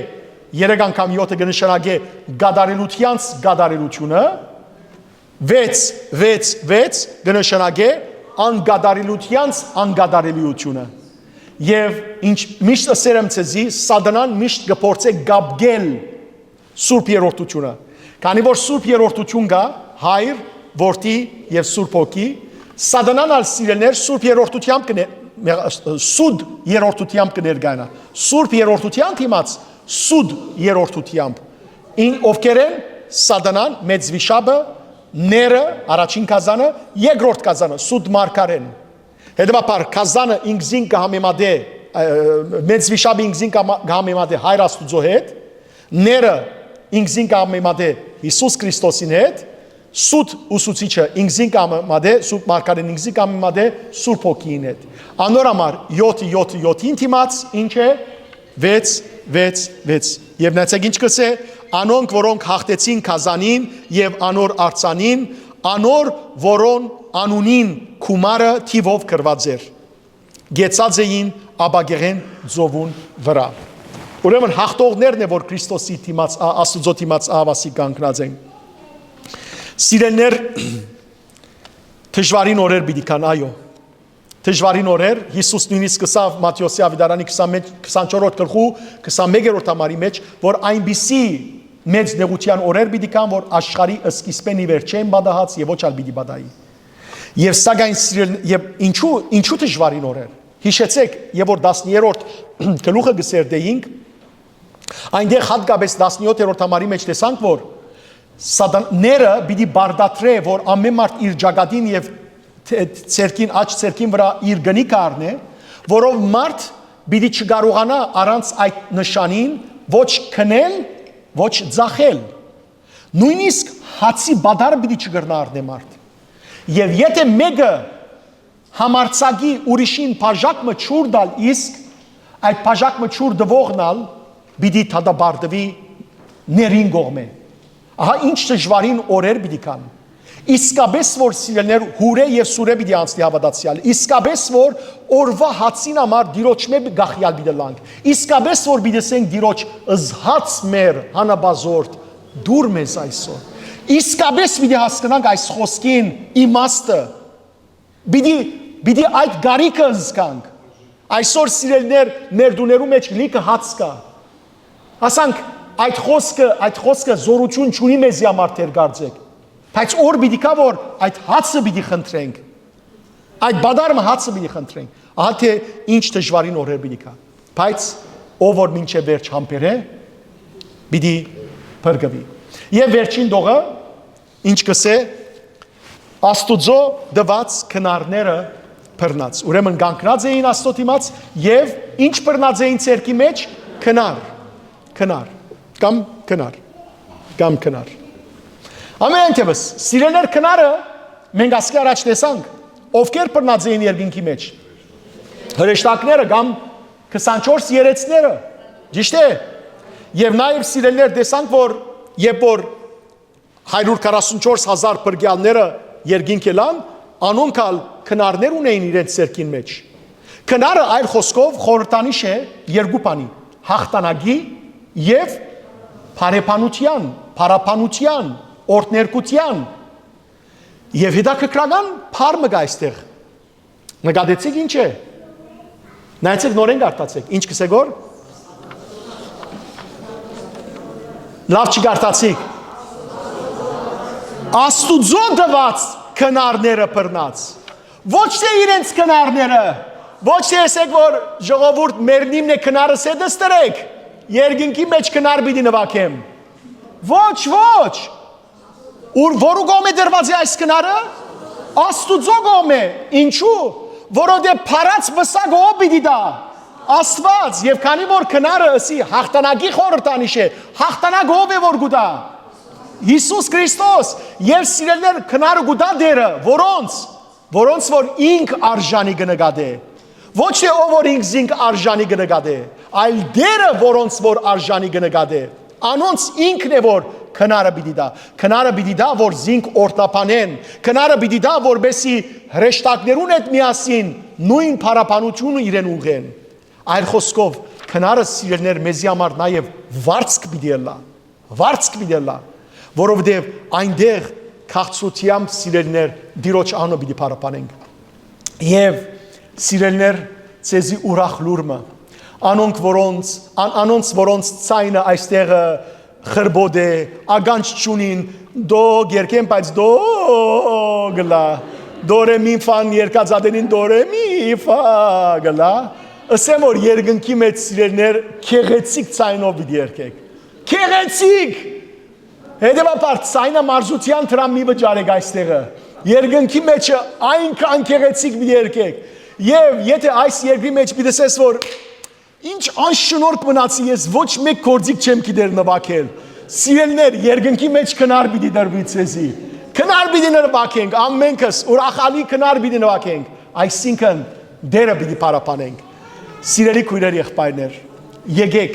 երեք անգամ յոթը կը նշանակէ կատարելութեանց կատարելութիւնը, վեց, վեց, վեց կը նշանակէ անկատարելութեանց անկատարելիութիւնը։ Եւ ինչ միշտ ըսեր եմ ձեզի, Սատանան միշտ կը փորձէ կապկել Սուրբ Երրորդութիւնը։ Քանի որ Սուրբ Երրորդութիւն կայ, Հայր, Որդի եւ Սուրբ Հոգի, Սատանան ալ, սիրելիներ, Սուրբ Երրորդութեամբ կը ներ-, մեղ-, սուտ երրորդութեամբ կը ներկայանայ։ Սուրբ Երրորդութեան դիմաց սուտ երրորդութեամբ։ Ին-, ովքեր են Սատանան, մեծ վիշապը, ները, առաջին գազանը, երկրորդ գազանը, սուտ մարգարէն։ Հետեւաբար, գազանը ինքզին կը համեմատէ, ը, մեծ վիշապը ինքզին կը համա-, կը համեմատէ Հայր Աստուծոյ հետ, ները ինքզին կը համեմատէ Յիսուս Քրիստոսին հետ, սուտ ուսուցիչը ինքզին կը համեմատէ, սուտ մարգարէն ինքզին կը համեմատէ Սուրբ Հոգիին հետ։ Անոր համար յոթը, յոթը, յոթին դիմաց, ինչ է, վեց, վեց, վեց։ Եւ նայեցեք ինչ կսէ, անոնք, որոնք հաղթեցին գազանին եւ անոր արձանին, անոր, որուն անունին գումարը թիւով գրուած էր, կեցած էին ապակեղեն ծովուն վրայ։ Ուրեմն հաղթողներն է, որ Քրիստոսի դիմաց, ա-, Աստուծոյ դիմաց ահաւասիկ կանգնած են։ Սիրելիներ, դժուարին օրեր պիտի գան, այո։ Դժուարին օրեր, Յիսուս նոյնիսկ ըսաւ Մատթէոսի աւետարանի քսան մէկ, քսանչորսերորդ գլխու քսանմեկերորդ համարի մէջ, որ այնպիսի մեծ նեղութեան օրեր պիտի գան, որ աշխարհի սկիզբէն ի վերջէն պատահած եւ ոչ ալ պիտի պատահի։ Եւ սակայն սիրել-, եւ ինչու, ինչու դժուարին օրեր։ Յիշեցէք, եւ որ տասներորդ գլուխը կսերտեինք, այնտեղ հատկապես տասներորդ համարի մէջ տեսանք, որ Սատանները պիտի պարտադրէ, որ ամեն մարդ իր ճակատին եւ թե-, ցերկին, աջ ցերկին վրայ իր կնիքը առնէ, որով մարդ պիտի չկարողանայ առանց այդ նշանին ոչ քնել, ոչ ծախել։ Նոյնիսկ հացի պատառ պիտի չկրնայ առնէ մարդ։ Եւ եթէ մէկը համարձակի ուրիշին բաժակ մը ջուր տալ, իսկ այդ բաժակ մը ջուր տուողն ալ պիտի դատապարտուի ներին կողմէ։ Ահա ինչ դժուարին օրեր պիտի գան։ Իսկապես որ, սիրելիներ, յուրէ եւ սուրէ պիտի անցնի հաւատացեալ։ Իսկապես որ օրուայ հացին համար Տիրոջմէ կախեալ պիտի լանք։ Իսկապես որ պիտի ասենք Տիրոջ. «Զհաց մեր հանապազորդ, դուր մեզ այսօր»։ Իսկապես պիտի հասկնանք այս խօսքին իմաստը։ Պիտի, պիտի այդ կարիքը զգանք։ Այսօր, սիրելիներ, մեր տուներու մէջ լիքը հաց կայ։ Ասանք, այդ խօսքը, այդ խօսքը զօրութիւն չունի մեզի համար, թեր կարծէք։ Բայց օր պիտի գայ, որ այդ հացը պիտի խնդրենք։ Այդ պատառ մը հացը պիտի խնդրենք։ Ահա թէ ինչ դժուարին օրեր պիտի գայ։ Բայց ով որ մինչեւ վերջ համբերէ, պիտի փրկուի։ Եւ վերջին տողը, ինչ կսէ, Աստուծոյ տուած քնարները բռնած։ Ուրեմն կանգնած էին Աստուծոյ դիմաց եւ ինչ բռնած էին ձեռքի մէջ, քնար, քնար, կամ քնար, կամ քնար։ Ամենայն թէւս, սիրելիներ, քնարը մենք ասկի առաջ տեսանք, ովքեր բռնած էին երկինքի մէջ, հրեշտակները կամ քսանչորս երեցները, ճիշդ է։ Եւ նաեւ, սիրելիներ, տեսանք, որ երբ որ հարիւր քառասունչորս հազար փրկեալները երկինք ելան, անոնք ալ քնարներ ունէին իրենց ձեռքին մէջ։ Քնարը, այլ խօսքով, խորհրդանիշ է երկու բանի՝ հաղթանակի եւ բարեբանութեան, փառաբանութեան, օրհներգութեան։ Եւ հետաքրքրական բառ մը կայ այստեղ։ Նկատեցիք ինչ է։ Նայեցեք, նորէն կարդացեք, ինչ կսեք որ։ Լաւ չի կարդացիք։ Աստուծոյ տուած քնարները բռնած։ Ոչ թէ իրենց քնարները, ոչ թէ ըսեք որ ժողովուրդ մեռնիմն է, քնարս հետս տրեք, երկինքի մէջ քնար պիտի նուագեմ։ Ոչ, ոչ։ Ուր, որու կողմէ դրուած է այս քնարը։ Աստուծոյ կողմէ։ Ինչու։ Որովհետեւ փարած պսակը ով պիտի տայ։ Աստուած։ Եւ քանի որ քնարը, ըսի, հաղթանակի խորհրդանիշ է, հաղթանակ ով է որ կու տայ։ Յիսուս Քրիստոս։ Եւ, սիրելիներ, քնարը կու տայ Տերը որոնց, որոնց որ ինք արժանի կը նկատէ։ Ոչ թէ ով որ ինքզինք արժանի կը նկատէ, այլ Տերը որոնց որ արժանի կը նկատէ, անոնց ինքն է որ քնարը պիտի տայ։ Քնարը պիտի տայ որ զինք օրհնաբանեն, քնարը պիտի տայ որպեսի հրեշտակներուն հետ միասին նոյն փառաբանութիւնը իրեն ուղղեն։ Այլ խօսքով, քնարը, սիրելիներ, մեզի համար նաեւ վարձք պիտի ըլլայ։ Վարձք պիտի ըլլայ, որովհետեւ այնտեղ քաղցրութեամբ, սիրելիներ, Տիրոջ անունը պիտի փառաբանենք։ Եւ, սիրելիներ, ձեզի ուրախ լուր մը, անոնք, որոնց, ան-, անոնց, որոնց ցայնը այստեղը խրբոտ է, ականջ չունին, դո կ'երգեն, բայց դո կ'ըլլայ, դո ռե մի ֆան երգած ատենին, դո ռե մի ֆա կ'ըլլայ։ Ըսեմ որ երկնքի մէջ, սիրելիներ, գեղեցիկ ցայնով պիտի երգեք։ Գեղեցիկ։ Հետեւաբար, ցայնամարզութեան դրան մի վճարեք այստեղը։ Երկնքի մէջը այնքան գեղեցիկ պիտի երգեք։ Եւ եթէ այս երկրի մէջ պիտի ասես որ ինչ անշնորհք մնացի ես, ոչ մէկ գործիք չեմ գիտեր նուագել, սիրելիներ, երկնքի մէջ քնար պիտի տրուի ձեզի։ Քնար պիտի նվագենք, ամենքս ուրախալի քնար պիտի նվագենք, այսինքն՝ Տերը պիտի փառաբանենք։ Սիրելի քոյրեր, եղբայրներ, եկեք,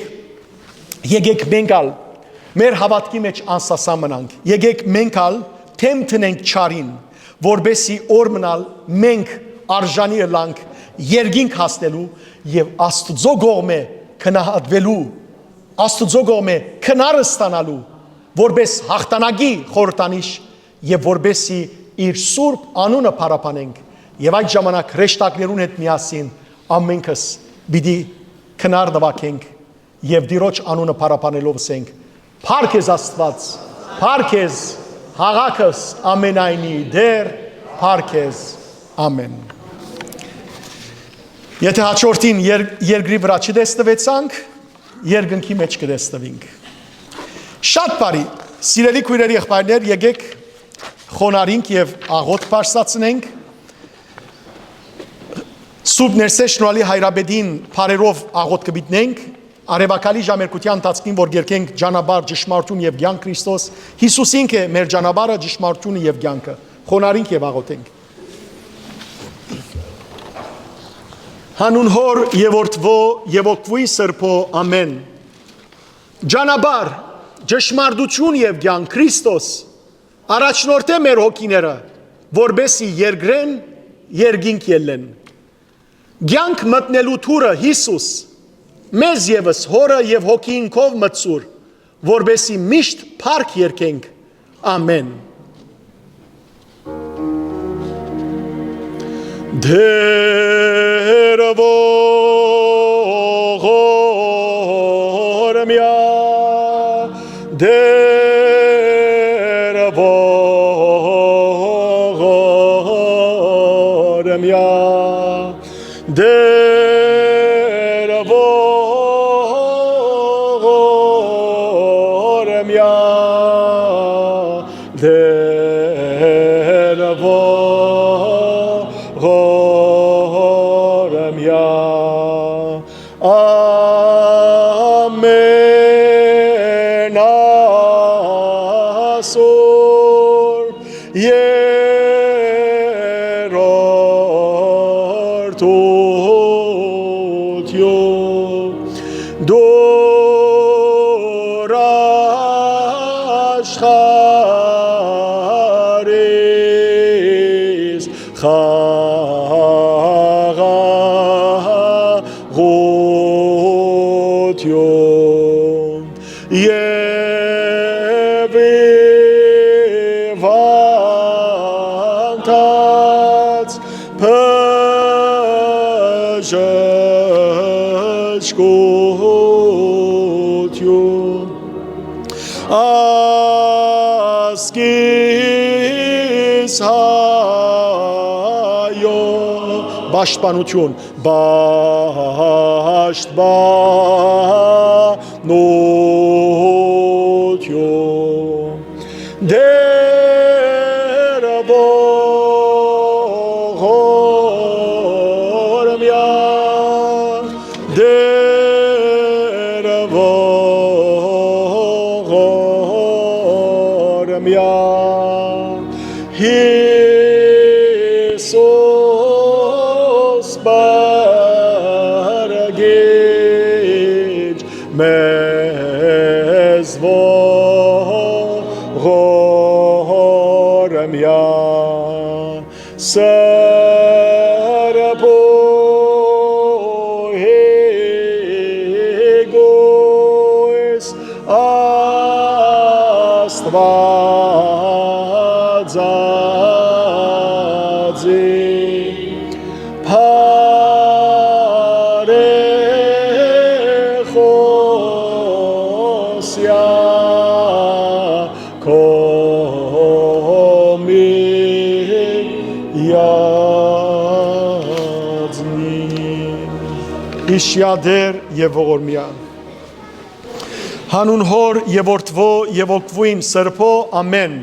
եկեք մենք ալ մեր հաւատքի մէջ անսասան մնանք, եկեք մենք ալ դէմ դնենք չարին, որպէսզի օր մնալ մենք արժանի ըլլանք երկինք հասնելու եւ Աստուծոյ կողմէ գնահատուելու, Աստուծոյ կողմէ քնարը ստանալու, որպէս յաղթանակի խորհրդանիշ, եւ որպէսզի իր սուրբ անունը փառաբանենք, եւ այդ ժամանակ հրեշտակներուն հետ միասին ամենքս պիտի քնար նուագենք եւ Տիրոջ անունը փառաբանելով ըսենք. «Փառք ես, Աստուած, փառք ես, հաղաքս ամենայնի Տէր, փառք ես, ամեն»։ Եթե հաջորդին եր-, երկրի վրայ չտեսնուեցանք, երկնքի մէջ կտեսնուինք։ Շատ բարի, սիրելի քոյրեր, եղբայրներ, եկեք խոնարհինք եւ աղոթք բարձրացնենք։ Սուրբ Ներսէ Շնորհալի հայրապետին բարերով աղոթքը մտնենք, արեւակալի ժամերգութեան ընթացքին որ կերգենք «Ճանապարհ, ճշմարտություն եւ կեանք Քրիստոս», Յիսուս ինքը մեր ճանապարհը, ճշմարտությունը եւ կեանքը։ Խոնարհինք եւ աղոթենք։ Հանուն Հօր եւ Որդւոյ եւ Հոգւոյ Սրբոյ, ամեն։ Ճանապարհ, ճշմարտություն եւ կեանք Քրիստոս, առաջնորդէ մեր հոգիները, որպէսզի երկրէն երկինք ելլեն։ Կեանք մտնելու դուռը Յիսուս, մեզ եւս Հօրը եւ Հոգին քով մտցուր, որպէսզի միշտ փառք երգենք։ Ամեն։ Տէր ողորմեա, Տէր ողորմեա, Տէր ողորմեա, Տէր ողորմեա, ամենասուրբ երրորդություն, դուր աշխարհիս խաղաղություն եւ հիւանդանոց բժշկություն։ Ազգիս հայոց պաշտպանություն, պաշտպանություն։ Տէր ողորմեա, Տէր ողորմեա, Յիսուս բրգիչ մեզ ողորմեա, Սրբոյ Յիշիա Տէր եւ ողորմիա։ Հանուն Հօր եւ Որդի եւ Հոգի Սրբի, ամէն։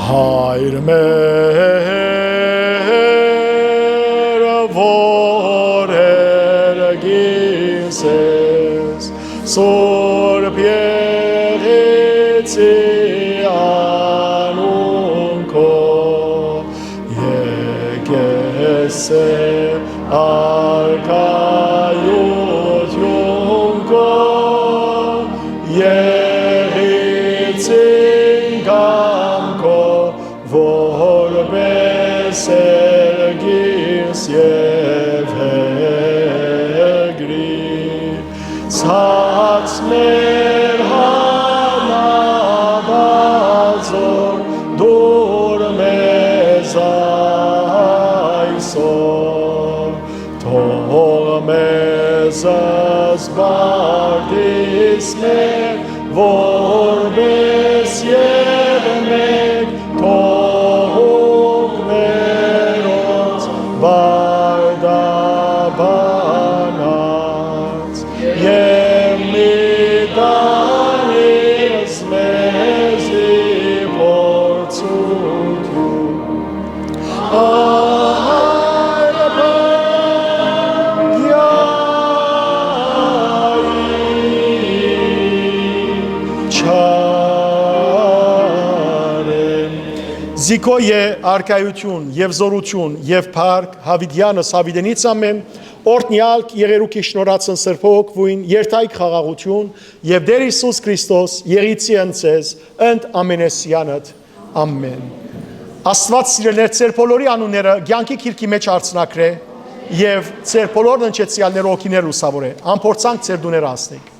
Հայր մեր, որ երկինքս ես, Սուրբ Եղեցի անուն քո, եկես արքայութիւն քո, Եղեցին կամքով, որպէս երկինքս եւ երկրի, ցած մեր համապազոր դուր մեզ այսօր, թող մեզ զբաղիս մեր, որպէս եւ մէկ թողուք մերոց վարդապանած եւ մի տանիս մեզի փորձութիւն, Զիքոյ է արքայութիւն եւ զօրութիւն եւ փառք յաւիտեանս յաւիտենից ամէն, օրհնեալք եղերուք ի շնորհացն Սրբոյ Հոգիին, երթայք խաղաղութիւն եւ Տէր Յիսուս Քրիստոս եղիցի ընդ ձեզ, ընդ ամենեսեանդ։ Ամէն։ Աստուած սիրելիներ, ձեր բոլորի անունները կեանքի գիրքի մէջ արձանագրէ եւ ձեր բոլոր ննջեցեալները հոգիներ լուսաւորէ։ Ամփորձանք ձեր տուները հասնենք։